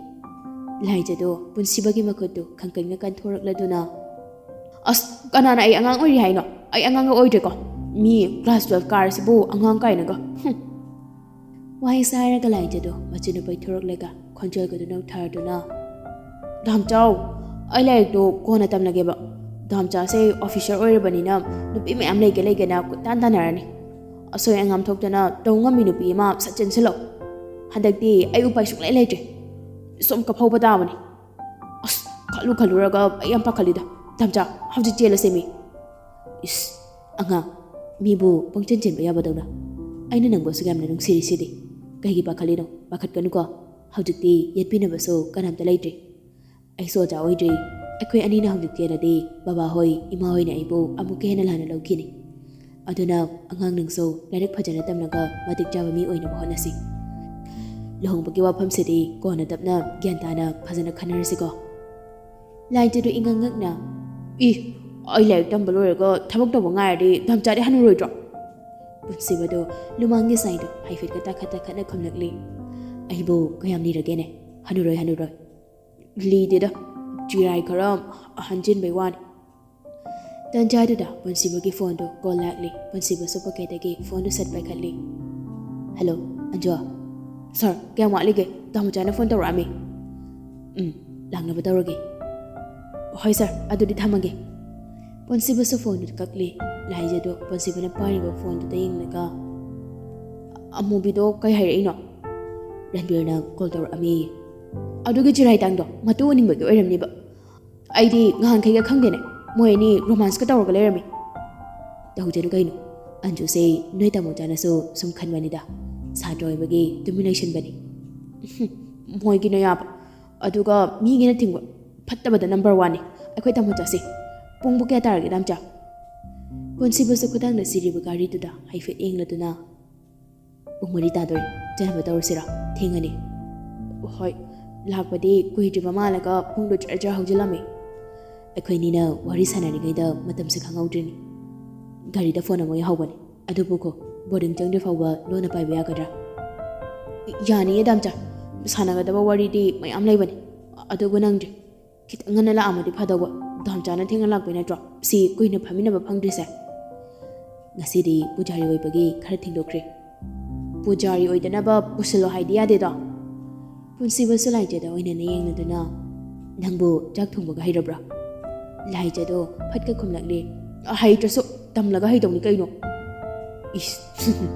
ꯂꯥꯏꯖꯗꯣ ꯄꯨꯟꯁꯤꯕꯒꯤ ꯃꯈꯨꯠꯇꯨ ꯈꯪꯀꯟꯅ ꯀꯟꯊꯣꯔꯛꯂꯗꯨꯅ, "ꯑꯁ, ꯀꯅꯥꯅ ꯑꯩ ꯑꯉꯥꯡ ꯑꯣꯏꯔꯤ ꯍꯥꯏꯅꯣ? ꯑꯩ ꯑꯉꯥꯡꯒ ꯑꯣꯏꯗ꯭ꯔꯦꯀꯣ꯫ ꯃꯤ class twelve ꯀꯥꯔꯁꯤꯕꯨ ꯑꯉꯥꯡ ꯀꯥꯏꯅꯒ꯫ ꯍꯨꯝ꯫" ꯋꯥꯍꯩꯁꯦ ꯍꯥꯏꯔꯒ ꯂꯥꯏꯖꯗꯣ ꯃꯆꯤꯟꯗꯨ ꯄꯩꯊꯣꯔꯛꯂꯒ ꯈꯣꯟꯖꯦꯜꯒꯗꯨ ꯅꯧꯊꯔꯗꯨꯅ, "ꯗꯥꯝꯆꯥꯎ, ꯑꯩ ꯂꯥꯏꯔꯤꯛꯇꯣ ꯀꯣꯟꯅ ꯇꯝꯂꯒꯦꯕ꯫ ꯗꯥꯝꯆꯥꯁꯦ ꯑꯣꯐꯤꯁꯔ ꯑꯣꯏꯔꯕꯅꯤꯅ ꯅꯨꯄꯤ ꯃꯌꯥꯝ ꯂꯩꯒꯦ ꯂꯩꯒꯦꯅ ꯀꯣꯏꯇꯥꯟ ꯇꯥꯟꯅꯔꯅꯤ꯫ ꯑꯁꯣꯏ ꯑꯉꯥꯝ ꯊꯣꯛꯇꯅ ꯇꯧ ꯉꯝꯃꯤ ꯅꯨꯄꯤ ꯑꯃ ꯁꯠ ꯆꯦꯟꯁꯤꯜꯂꯣ꯫ ꯍꯟꯗꯛꯇꯤ ꯑꯩ ꯎꯄꯥꯏ ꯁꯨꯡꯂꯩ ꯂꯩꯇ꯭ꯔꯦ꯫ ꯁꯨꯝ ꯀꯞꯍꯧꯕ ꯇꯥꯕꯅꯤ꯫ ꯑꯁ, ꯈꯜꯂꯨ ꯈꯜꯂꯨꯔꯒ ꯑꯩ ꯌꯥꯝ ꯄꯥꯈꯠꯂꯤꯗ꯫ ꯗꯥꯝꯆꯥ, ꯍꯧꯖꯤꯛ ꯆꯦꯜꯂꯁꯦ ꯃꯤ꯫ ꯏꯁ, ꯑꯉꯥꯡ, ꯃꯤꯕꯨ ꯄꯪꯆꯦꯟ ꯆꯦꯟꯕ ꯌꯥꯕꯗꯧꯅ꯫ ꯑꯩꯅ ꯅꯪꯕꯨ ꯑꯁꯨꯛ ꯌꯥꯝꯅ ꯅꯨꯡꯁꯤꯔꯤꯁꯤꯗꯤ꯫ ꯀꯩꯒꯤ ꯄꯥꯈꯠꯂꯤꯅꯣ? ꯄꯥꯈꯠꯀꯅꯨꯀꯣ꯫ ꯍꯧꯖꯤꯛꯇꯤ ꯌꯦꯠꯄꯤꯅꯕꯁꯨ ꯀꯅꯥꯝꯇ ꯂꯩꯇ꯭ꯔꯤ꯫ ꯑꯩꯁꯨ ꯑꯣꯖꯥ ꯑꯣꯏꯗ꯭ꯔꯤ꯫ ꯑꯩꯈꯣꯏ ꯑꯅꯤꯅ ꯍꯧꯖꯤꯛ ꯆꯦꯜꯂꯗꯤ ꯕꯕꯥ ꯍꯣꯏ, ꯏꯃꯥ ꯍꯣꯏꯅ ꯑꯩꯕꯨ ꯑꯃꯨꯛꯀ ꯍꯦꯟꯅ ꯂꯥꯟꯅ ꯂꯧꯈꯤꯅꯤ꯫ ꯑꯗꯨꯅ ꯑꯉꯥꯡ ꯅꯪꯁꯨ ꯂꯥꯏꯔꯤꯛ ꯐꯖꯅ ꯇꯝꯂꯒ ꯃꯇꯤꯛ ꯆꯥꯕ ꯃꯤ ꯑꯣꯏꯅꯕ ꯍꯣꯠꯅꯁꯤ꯫ ꯂꯨꯍꯣꯡꯕꯒꯤ ꯋꯥꯐꯝꯁꯤꯗꯤ ꯀꯣꯟꯅ ꯇꯞꯅ ꯒ꯭ꯌꯥꯟ ꯇꯥꯅ ꯐꯖꯅ ꯈꯟꯅꯔꯁꯤꯀꯣ꯫ ꯂꯥꯏꯖꯗꯨ ꯏꯉꯛ ꯉꯛꯅ, "ꯏ, ꯑꯩ ꯂꯥꯏꯔꯤꯛ ꯇꯝꯕ ꯂꯣꯏꯔꯒ ꯊꯕꯛ ꯇꯧꯕ ꯉꯥꯏꯔꯗꯤ ꯗꯥꯝꯆꯥꯗꯤ ꯍꯟꯅꯨꯔꯣꯏꯗ꯭ꯔꯣ?" ꯄꯨꯟꯁꯤꯕꯗꯨ ꯂꯨꯃꯥꯡꯒꯤ ꯁꯥꯏꯗꯨ ꯍꯥꯏꯐꯦꯠꯀ ꯇꯥꯈꯠ ꯇꯥꯈꯠꯅ ꯈꯨꯝꯂꯛꯂꯤ꯫ "ꯑꯩꯕꯨ ꯀꯌꯥꯝ ꯂꯤꯔꯒꯦꯅꯦ? ꯍꯟꯅꯨꯔꯣꯏ, ꯍꯟꯅꯨꯔꯣꯏ꯫ ꯂꯤꯗꯦꯗ, ꯆꯤꯔꯥꯏ ꯈꯔ ꯑꯍꯟ ꯆꯤꯟꯕꯩ ꯋꯥꯅꯤ꯫" ꯇꯟꯖꯥꯗꯨꯗ ꯄꯨꯟꯁꯤꯕꯒꯤ ꯐꯣꯟꯗꯨ ꯀꯣꯜ ꯂꯥꯛꯂꯤ꯫ ꯄꯨꯟꯁꯤꯕꯁꯨ ꯄꯣꯀꯦꯠꯇꯒꯤ ꯐꯣꯟꯗꯨ ꯁꯠ ꯄꯥꯏꯈꯠꯂꯤ꯫ "ꯍꯜꯂꯣ, ꯑꯟꯖꯨ꯫ ꯁꯥꯔ, ꯀꯌꯥꯝ ꯋꯥꯠꯂꯤꯒꯦ? ꯗꯥꯝꯆꯥꯅ ꯐꯣꯟ ꯇꯧꯔꯛꯑꯝꯃꯤ꯫" "ꯎꯝ, ꯂꯥꯛꯅꯕ ꯇꯧꯔꯒꯦ꯫" "ꯍꯣꯏ ꯁꯥꯔ, ꯑꯗꯨꯗꯤ ꯊꯝꯃꯒꯦ꯫" ꯄꯨꯟꯁꯤꯕꯁꯨ ꯐꯣꯟꯗꯨ ꯀꯛꯂꯤ꯫ ꯂꯥꯏꯖꯗꯨ ꯄꯨꯟꯁꯤꯕꯅ ꯄꯥꯏꯔꯤꯕ ꯐꯣꯟꯗꯨꯗ ꯌꯦꯡꯂꯒ, "ꯑꯃꯨꯕꯤꯗꯣ ꯀꯩ ꯍꯥꯏꯔꯛꯏꯅꯣ?" "ꯔꯟꯕꯤꯔꯅ ꯀꯣꯜ ꯇꯧꯔꯛꯑꯝꯃꯤ꯫" "ꯑꯗꯨꯒꯤ ꯆꯤꯔꯥꯏ ꯇꯥꯡꯗꯣ ꯃꯇꯨ ꯎꯅꯤꯡꯕꯒꯤ ꯑꯣꯏꯔꯝꯅꯤꯕ꯫ ꯑꯩꯗꯤ ꯉꯍꯥꯟꯈꯩꯒ ꯈꯪꯗꯦꯅꯦ, ꯃꯣꯏ ꯑꯅꯤ ꯔꯣꯃꯥꯟꯁꯀ ꯇꯧꯔꯒ ꯂꯩꯔꯝꯃꯤ꯫" "ꯇꯧꯖꯅꯨ ꯀꯩꯅꯣ, ꯑꯟꯖꯨꯁꯦ ꯅꯣꯏ ꯇꯥꯃꯣꯆꯥꯅꯁꯨ ꯁꯨꯝ ꯈꯟꯕꯅꯤꯗ, ꯁꯥꯇ꯭ꯔ ꯑꯣꯏꯕꯒꯤ ꯇꯨꯃꯤꯟ ꯂꯩꯁꯤꯟꯕꯅꯤ꯫" "ꯃꯣꯏꯒꯤꯅ ꯌꯥꯕ, ꯑꯗꯨꯒ ꯃꯤꯒꯤꯅ ꯊꯤꯡꯕ, ꯐꯠꯇꯕꯗ ꯅꯝꯕꯔ ꯋꯥꯟꯅꯤ ꯑꯩꯈꯣꯏ ꯇꯥꯃꯣꯆꯥꯁꯦ꯫ ꯄꯨꯡꯕꯨ ꯀꯌꯥ ꯇꯥꯔꯒꯦ, ꯗꯥꯝꯆꯥ?" ꯄꯨꯟꯁꯤꯕꯁꯨ ꯈꯨꯗꯥꯡꯗ ꯁꯤꯔꯤꯕ ꯘꯥꯔꯤꯗꯨꯗ ꯍꯥꯏꯐꯦꯠ ꯌꯦꯡꯂꯗꯨꯅ, "ꯄꯨꯡ ꯃꯔꯤ ꯇꯥꯗꯣꯔꯦ, ꯆꯠꯅꯕ ꯇꯧꯔꯁꯤꯔꯣ? ꯊꯦꯡꯉꯅꯤ꯫" "ꯍꯣꯏ, ꯂꯥꯛꯄꯗꯤ ꯀꯨꯏꯗ꯭ꯔꯤꯕ ꯃꯥꯜꯂꯒ ꯄꯨꯡꯗꯣ ꯖꯔ ꯖꯔ ꯍꯧꯖꯤꯜꯂꯝꯃꯦ꯫" ꯑꯩꯈꯣꯏ ꯑꯅꯤꯅ ꯋꯥꯔꯤ ꯁꯥꯟꯅꯔꯤꯉꯩꯗ ꯃꯇꯝꯁꯦ ꯈꯪꯍꯧꯗ꯭ꯔꯤꯅꯤ꯫ ꯒꯥꯔꯤꯗ ꯐꯣꯟ ꯑꯃꯨꯛ ꯌꯥꯍꯧꯕꯅꯤ꯫ "ꯑꯗꯨꯕꯨꯀꯣ, ꯕꯣꯔꯗꯤꯡ ꯆꯪꯗ꯭ꯔꯤ ꯐꯥꯎꯕ ꯂꯣꯟꯅ ꯄꯥꯏꯕ ꯌꯥꯒꯗ꯭ꯔꯥ?" "ꯌꯥꯅꯤꯌꯦ ꯗꯥꯝꯆꯥ, ꯁꯥꯟꯅꯒꯗꯕ ꯋꯥꯔꯤꯗꯤ ꯃꯌꯥꯝ ꯂꯩꯕꯅꯤ꯫ ꯑꯗꯨꯕꯨ ꯅꯪꯗꯤ ꯈꯤꯇꯪ ꯉꯟꯅ ꯂꯥꯛꯑꯝꯃꯗꯤ ꯐꯗꯧꯕ꯫ ꯗꯥꯝꯆꯥꯅ ꯊꯦꯡꯅ ꯂꯥꯛꯄꯩ ꯅꯠꯇ꯭ꯔꯣ ꯁꯤ ꯀꯨꯏꯅ ꯐꯝꯃꯤꯟꯅꯕ ꯐꯪꯗ꯭ꯔꯤꯁꯦ?" "ꯉꯁꯤꯗꯤ ꯄꯨꯖꯥꯔꯤ ꯑꯣꯏꯕꯒꯤ ꯈꯔ ꯊꯦꯡꯗꯣꯛꯈ꯭ꯔꯦ꯫" "ꯄꯨꯖꯥꯔꯤ ꯑꯣꯏꯗꯅꯕ ꯄꯨꯁꯤꯜꯂꯣ ꯍꯥꯏꯗꯤ ꯌꯥꯗꯦꯗꯣ꯫" ꯄꯨꯟꯁꯤꯕꯁꯨ ꯂꯥꯏꯖꯗ ꯑꯣꯏꯅꯅ ꯌꯦꯡꯂꯗꯨꯅ, "ꯅꯪꯕꯨ ꯆꯥꯛ ꯊꯣꯡꯕꯒ ꯍꯩꯔꯕ꯭ꯔꯥ?" ꯂꯥꯏꯖꯗꯣ ꯐꯠꯀ ꯈꯨꯝꯂꯛꯂꯦ꯫ "ꯍꯩꯇ꯭ꯔꯁꯨ ꯇꯝꯂꯒ ꯍꯩꯗꯧꯅꯤ ꯀꯩꯅꯣ꯫ ꯏꯁ,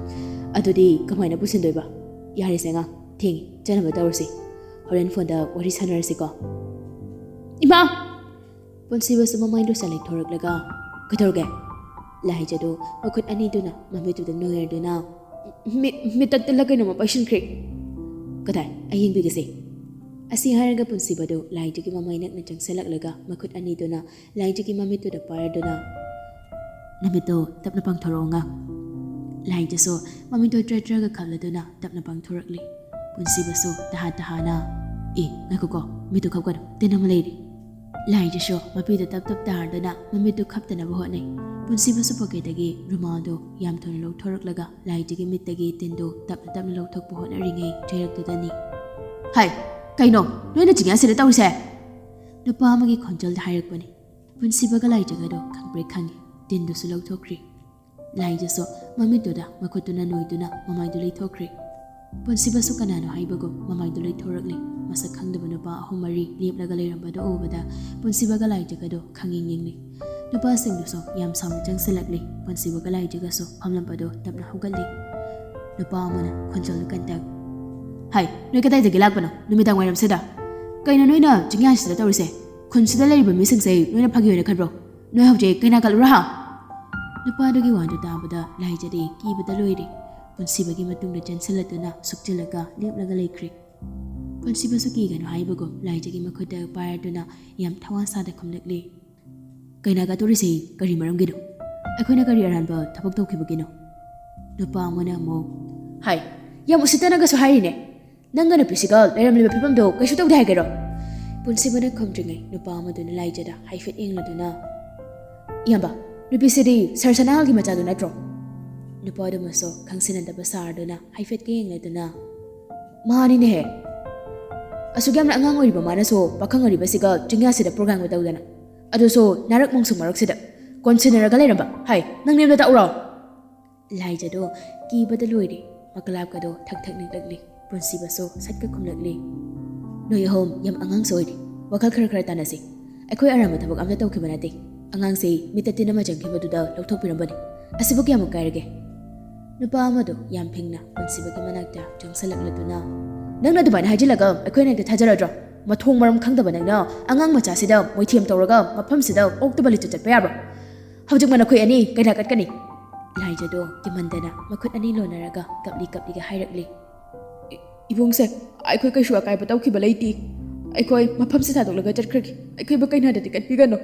ꯑꯗꯨꯗꯤ ꯀꯃꯥꯏꯅ ꯄꯨꯁꯤꯟꯗꯣꯏꯕ? ꯌꯥꯔꯦꯁꯦ ꯑꯉꯥꯡ, ꯊꯦꯡꯉꯦ, ꯆꯠꯅꯕ ꯇꯧꯔꯁꯤ꯫ ꯍꯣꯔꯦꯟ ꯐꯣꯟꯗ ꯋꯥꯔꯤ ꯁꯥꯟꯅꯔꯁꯤꯀꯣ꯫ ꯏꯃꯥ!" ꯄꯨꯟꯁꯤꯕꯁꯨ ꯃꯃꯥꯏ ꯂꯨꯁꯜ ꯂꯩꯊꯣꯔꯛꯂꯒ, "ꯀꯩꯗꯧꯔꯒꯦ?" ꯂꯥꯏꯖꯗꯨ ꯃꯈꯨꯠ ꯑꯅꯤꯗꯨꯅ ꯃꯃꯤꯠꯇꯨꯗ ꯅꯣꯏꯔꯗꯨꯅ, "ꯃꯤꯠ, ꯃꯤꯠꯇ ꯇꯤꯜꯂ ꯀꯩꯅꯣꯝꯃ ꯄꯩꯁꯤꯟꯈ꯭ꯔꯦ꯫ ꯀꯗꯥꯏ? ꯑꯩ ꯌꯦꯡꯕꯤꯒꯦꯁꯦ꯫" ꯑꯁꯤ ꯍꯥꯏꯔꯒ ꯄꯨꯟꯁꯤꯕꯗꯨ ꯂꯥꯏꯗꯨꯒꯤ ꯃꯃꯥꯏ ꯅꯛꯅ ꯆꯪꯁꯤꯜꯂꯛꯂꯒ ꯃꯈꯨꯠ ꯑꯅꯤꯗꯨꯅ ꯂꯥꯏꯗꯨꯒꯤ ꯃꯃꯤꯠꯇꯨꯗ ꯄꯥꯏꯔꯗꯨꯅ, "ꯅꯃꯤꯠꯇꯣ ꯇꯞꯅ ꯄꯥꯡꯊꯣꯔꯛꯑꯣ ꯑꯉꯥꯡ꯫" ꯂꯥꯏꯗꯨꯁꯨ ꯃꯃꯤꯠꯇꯣ ꯇ꯭ꯔ ꯇ꯭ꯔꯒ ꯈꯞꯂꯗꯨꯅ ꯇꯞꯅ ꯄꯥꯡꯊꯣꯔꯛꯂꯤ꯫ ꯄꯨꯟꯁꯤꯕꯁꯨ ꯇꯍꯥ ꯇꯍꯥꯅ, "ꯑꯦ, ꯉꯥꯏꯈꯣꯀꯣ, ꯃꯤꯠꯇꯨ ꯈꯞꯀꯅꯨ, ꯇꯤꯟ ꯑꯃ ꯂꯩꯔꯤ꯫" ꯂꯥꯏꯗꯨꯁꯨ ꯃꯄꯤꯗꯨ ꯇꯞ ꯇꯞ ꯇꯥꯔꯗꯨꯅ ꯃꯃꯤꯠꯇꯨ ꯈꯞꯇꯅꯕ ꯍꯣꯠꯅꯩ꯫ ꯄꯨꯟꯁꯤꯕꯁꯨ ꯄꯣꯀꯦꯠꯇꯒꯤ ꯔꯨꯃꯥꯜꯗꯨ ꯌꯥꯝ ꯊꯨꯅ ꯂꯧꯊꯣꯔꯛꯂꯒ ꯂꯥꯏꯗꯨꯒꯤ ꯃꯤꯠꯇꯒꯤ ꯇꯤꯟꯗꯨ ꯇꯞꯅ ꯇꯞꯅ ꯂꯧꯊꯣꯛꯄ ꯍꯣꯠꯅꯔꯤꯉꯩ ꯆꯩꯔꯛꯇꯨꯗꯅꯤ꯫ "ꯍꯥꯏ, ꯀꯩꯅꯣ ꯅꯣꯏꯅ ꯆꯤꯡꯌꯥꯁꯤꯗ ꯇꯧꯔꯤꯁꯦ?" ꯅꯨꯄꯥ ꯑꯃꯒꯤ ꯈꯣꯟꯖꯦꯜꯗ ꯍꯥꯏꯔꯛꯄꯅꯤ꯫ ꯄꯨꯟꯁꯤꯕꯒ ꯂꯥꯏꯖꯒꯗꯣ ꯈꯪꯄ꯭ꯔꯦꯛ ꯈꯪꯉꯤ꯫ ꯇꯤꯟꯗꯨꯁꯨ ꯂꯧꯊꯣꯛꯈ꯭ꯔꯤ꯫ ꯂꯥꯏꯖꯁꯨ ꯃꯃꯤꯠꯇꯨꯗ ꯃꯈꯨꯠꯇꯨꯅ ꯅꯣꯏꯗꯨꯅ ꯃꯃꯥꯏꯗꯨ ꯂꯩꯊꯣꯛꯈ꯭ꯔꯦ꯫ ꯄꯨꯟꯁꯤꯕꯁꯨ ꯀꯅꯥꯅꯣ ꯍꯥꯏꯕꯒꯨꯝ ꯃꯃꯥꯏꯗꯨ ꯂꯩꯊꯣꯔꯛꯂꯤ꯫ ꯃꯁꯛ ꯈꯪꯗꯕ ꯅꯨꯄꯥ ꯑꯍꯨꯝ ꯃꯔꯤ ꯂꯦꯞꯂꯒ ꯂꯩꯔꯝꯕꯗꯨ ꯎꯕꯗ ꯄꯨꯟꯁꯤꯕꯒ ꯂꯥꯏꯖꯒꯗꯣ ꯈꯪꯌꯦꯡ ꯌꯦꯡꯂꯤ꯫ ꯅꯨꯄꯥꯁꯤꯡꯗꯨꯁꯨ ꯌꯥꯝ ꯁꯥꯎꯅ ꯆꯪꯁꯤꯜꯂꯛꯂꯤ꯫ ꯄꯨꯟꯁꯤꯕꯒ ꯂꯥꯏꯖꯒꯁꯨ ꯐꯝꯂꯝꯕꯗꯨ ꯇꯞꯅ ꯍꯧꯒꯠꯂꯤ꯫ ꯅꯨꯄꯥ ꯑꯃꯅ ꯈꯣꯟꯖꯦꯜꯗꯨ ꯀꯟꯇꯛ, "ꯍꯥꯏ, ꯅꯣꯏ ꯀꯗꯥꯏꯗꯒꯤ ꯂꯥꯛꯄꯅꯣ ꯅꯨꯃꯤꯗꯥꯡ ꯋꯥꯏꯔꯝꯁꯤꯗ? ꯀꯩꯅꯣ ꯅꯣꯏꯅ ꯆꯤꯡꯌꯥꯁꯤꯗ ꯇꯧꯔꯤꯁꯦ? ꯈꯨꯟꯁꯤꯗ ꯂꯩꯔꯤꯕ ꯃꯤꯁꯤꯡꯁꯦ ꯅꯣꯏꯅ ꯐꯥꯒꯤ ꯑꯣꯏꯅ ꯈꯟꯕ꯭ꯔꯣ? ꯅꯣꯏ ꯍꯧꯖꯤꯛ ꯀꯩꯅꯥ ꯀꯠꯂꯨꯔꯥ ꯍꯥ?" ꯅꯨꯄꯥꯗꯨꯒꯤ ꯋꯥꯗꯨ ꯇꯥꯕꯗ ꯂꯥꯏꯖꯗꯤ ꯀꯤꯕꯗ ꯂꯣꯏꯔꯦ꯫ ꯄꯨꯟꯁꯤꯕꯒꯤ ꯃꯇꯨꯡꯗ ꯆꯦꯟꯁꯤꯜꯂꯗꯨꯅ ꯁꯨꯛꯆꯤꯜꯂꯒ ꯂꯦꯞꯂꯒ ꯂꯩꯈ꯭ꯔꯦ꯫ ꯄꯨꯟꯁꯤꯕꯁꯨ ꯀꯤꯒꯅꯨ ꯍꯥꯏꯕꯒꯨꯝ ꯂꯥꯏꯖꯒꯤ ꯃꯈꯨꯠꯇ ꯄꯥꯏꯔꯗꯨꯅ ꯌꯥꯝ ꯊꯋꯥ ꯁꯥꯗ ꯈꯨꯝꯂꯛꯂꯤ꯫ "ꯀꯩꯅꯥ ꯀꯠꯇꯣꯔꯤꯁꯤ ꯀꯔꯤ ꯃꯔꯝꯒꯤꯅꯣ? ꯑꯩꯈꯣꯏꯅ ꯀꯔꯤ ꯑꯔꯥꯟꯕ ꯊꯕꯛ ꯇꯧꯈꯤꯕꯒꯤꯅꯣ?" ꯅꯨꯄꯥ ꯑꯃꯅ ꯑꯃꯨꯛ, "ꯍꯥꯏ, ꯌꯥꯝ ꯎꯁꯤꯠꯇꯅꯒꯁꯨ ꯍꯥꯏꯔꯤꯅꯦ꯫ ꯅꯪꯒ ꯅꯨꯄꯤꯁꯤꯒ ꯂꯩꯔꯝꯂꯤꯕ ꯐꯤꯕꯝꯗꯣ ꯀꯩꯁꯨ ꯇꯧꯗꯦ ꯍꯥꯏꯒꯦꯔꯣ?" ꯄꯨꯟꯁꯤꯕꯅ ꯈꯨꯝꯗ꯭ꯔꯤꯉꯩ ꯅꯨꯄꯥ ꯑꯃꯗꯨꯅ ꯂꯥꯏꯖꯗ ꯍꯥꯏꯐꯦꯠ ꯌꯦꯡꯂꯗꯨꯅ, "ꯏꯌꯥꯝꯕ, ꯅꯨꯄꯤꯁꯤꯗꯤ ꯁꯔ ꯁꯅꯥꯍꯜꯒꯤ ꯃꯆꯥꯗꯨ ꯅꯠꯇ꯭ꯔꯣ?" ꯅꯨꯄꯥꯗꯨꯃꯁꯨ ꯈꯪꯁꯤꯟꯅꯗꯕ ꯁꯥꯔꯗꯨꯅ ꯍꯥꯏꯐꯦꯠꯀ ꯌꯦꯡꯂꯗꯨꯅ, "ꯃꯥꯅꯤꯅꯦꯍꯦ꯫ ꯑꯁꯨꯛ ꯌꯥꯝꯅ ꯑꯉꯥꯡ ꯑꯣꯏꯔꯤꯕ ꯃꯥꯅꯁꯨ ꯄꯥꯈꯪ ꯑꯔꯤꯕꯁꯤꯒ ꯆꯤꯡꯌꯥꯁꯤꯗ ꯄ꯭ꯔꯣꯒ꯭ꯔꯥꯝꯒ ꯇꯧꯗꯅ, ꯑꯗꯨꯁꯨ ꯅꯥꯔꯛ ꯃꯣꯡꯁꯣꯡ ꯃꯔꯛꯁꯤꯗ ꯀꯣꯟꯁꯤꯟꯅꯔꯒ ꯂꯩꯔꯝꯕ꯫ ꯍꯥꯏ, ꯅꯪ ꯅꯌꯨꯝꯗ ꯇꯥꯛꯎꯔꯣ?" ꯂꯥꯏꯖꯗꯣ ꯀꯤꯕꯗ ꯂꯣꯏꯔꯦ꯫ ꯃꯀꯂꯥꯞꯀꯗꯣ ꯊꯛ ꯊꯛ ꯅꯤꯛꯂꯛꯂꯤ꯫ ꯄꯨꯟꯁꯤꯕꯁꯨ ꯁꯠꯀ ꯈꯨꯝꯂꯛꯂꯤ꯫ "ꯅꯣꯏ ꯑꯍꯨꯝ ꯌꯥꯝ ꯑꯉꯥꯡꯁꯨ ꯑꯣꯏꯔꯤ꯫ ꯋꯥꯈꯜ ꯈꯔ ꯈꯔ ꯇꯥꯟꯅꯁꯤ꯫ ꯑꯩꯈꯣꯏ ꯑꯔꯥꯟꯕ ꯊꯕꯛ ꯑꯝꯇ ꯇꯧꯈꯤꯕ ꯅꯠꯇꯦ꯫ ꯑꯉꯥꯡꯁꯦ ꯃꯤꯠꯇ ꯇꯤꯟ ꯑꯃ ꯆꯪꯈꯤꯕꯗꯨꯗ ꯂꯧꯊꯣꯛꯄꯤꯔꯝꯕꯅꯤ꯫ ꯑꯁꯤꯕꯨ ꯀꯌꯥꯃꯨꯛ ꯀꯥꯏꯔꯒꯦ? ꯅꯨꯄꯥ ꯑꯃꯗꯣ ꯌꯥꯝ ꯐꯤꯡꯅ ꯄꯨꯟꯁꯤꯕꯒꯤ ꯃꯅꯥꯛꯇ ꯆꯪꯁꯤꯜꯂꯛꯂꯗꯨꯅ, "ꯅꯪꯅ ꯑꯗꯨꯃꯥꯏꯅ ꯍꯥꯏꯖꯤꯜꯂꯒ ꯑꯩꯈꯣꯏꯅ ꯍꯦꯛꯇ ꯊꯥꯖꯔꯗ꯭ꯔꯣ? ꯃꯊꯣꯡ ꯃꯔꯝ ꯈꯪꯗꯕ ꯅꯪꯅ ꯑꯉꯥꯡ ꯃꯆꯥꯁꯤꯗ ꯃꯣꯏꯊꯦꯝ ꯇꯧꯔꯒ ꯃꯐꯝꯁꯤꯗ ꯑꯣꯛꯇꯕ ꯂꯤꯠꯇ ꯆꯠꯄ ꯌꯥꯕ꯭ꯔꯣ? ꯍꯧꯖꯤꯛꯃꯛ ꯅꯈꯣꯏ ꯑꯅꯤ ꯀꯩꯅꯥ ꯀꯠꯀꯅꯤ!" ꯂꯥꯏꯖꯗꯣ ꯀꯤꯃꯟꯗꯅ ꯃꯈꯨꯠ ꯑꯅꯤ ꯂꯣꯟꯅꯔꯒ ꯀꯞꯂꯤ ꯀꯞꯂꯤꯒ ꯍꯥꯏꯔꯛꯂꯤ꯫ "ꯏ-, ꯏꯕꯨꯡꯁꯦ, ꯑꯩꯈꯣꯏ ꯀꯩꯁꯨ ꯑꯀꯥꯏꯕ ꯇꯧꯈꯤꯕ ꯂꯩꯇꯦ꯫ ꯑꯩꯈꯣꯏ ꯃꯐꯝꯁꯦ ꯊꯥꯗꯣꯛꯂꯒ ꯆꯠꯈ꯭ꯔꯒꯦ꯫ ꯑꯩꯈꯣꯏꯕꯨ ꯀꯩꯅꯥꯗꯗꯤ ꯀꯠꯄꯤꯒꯅꯨ!"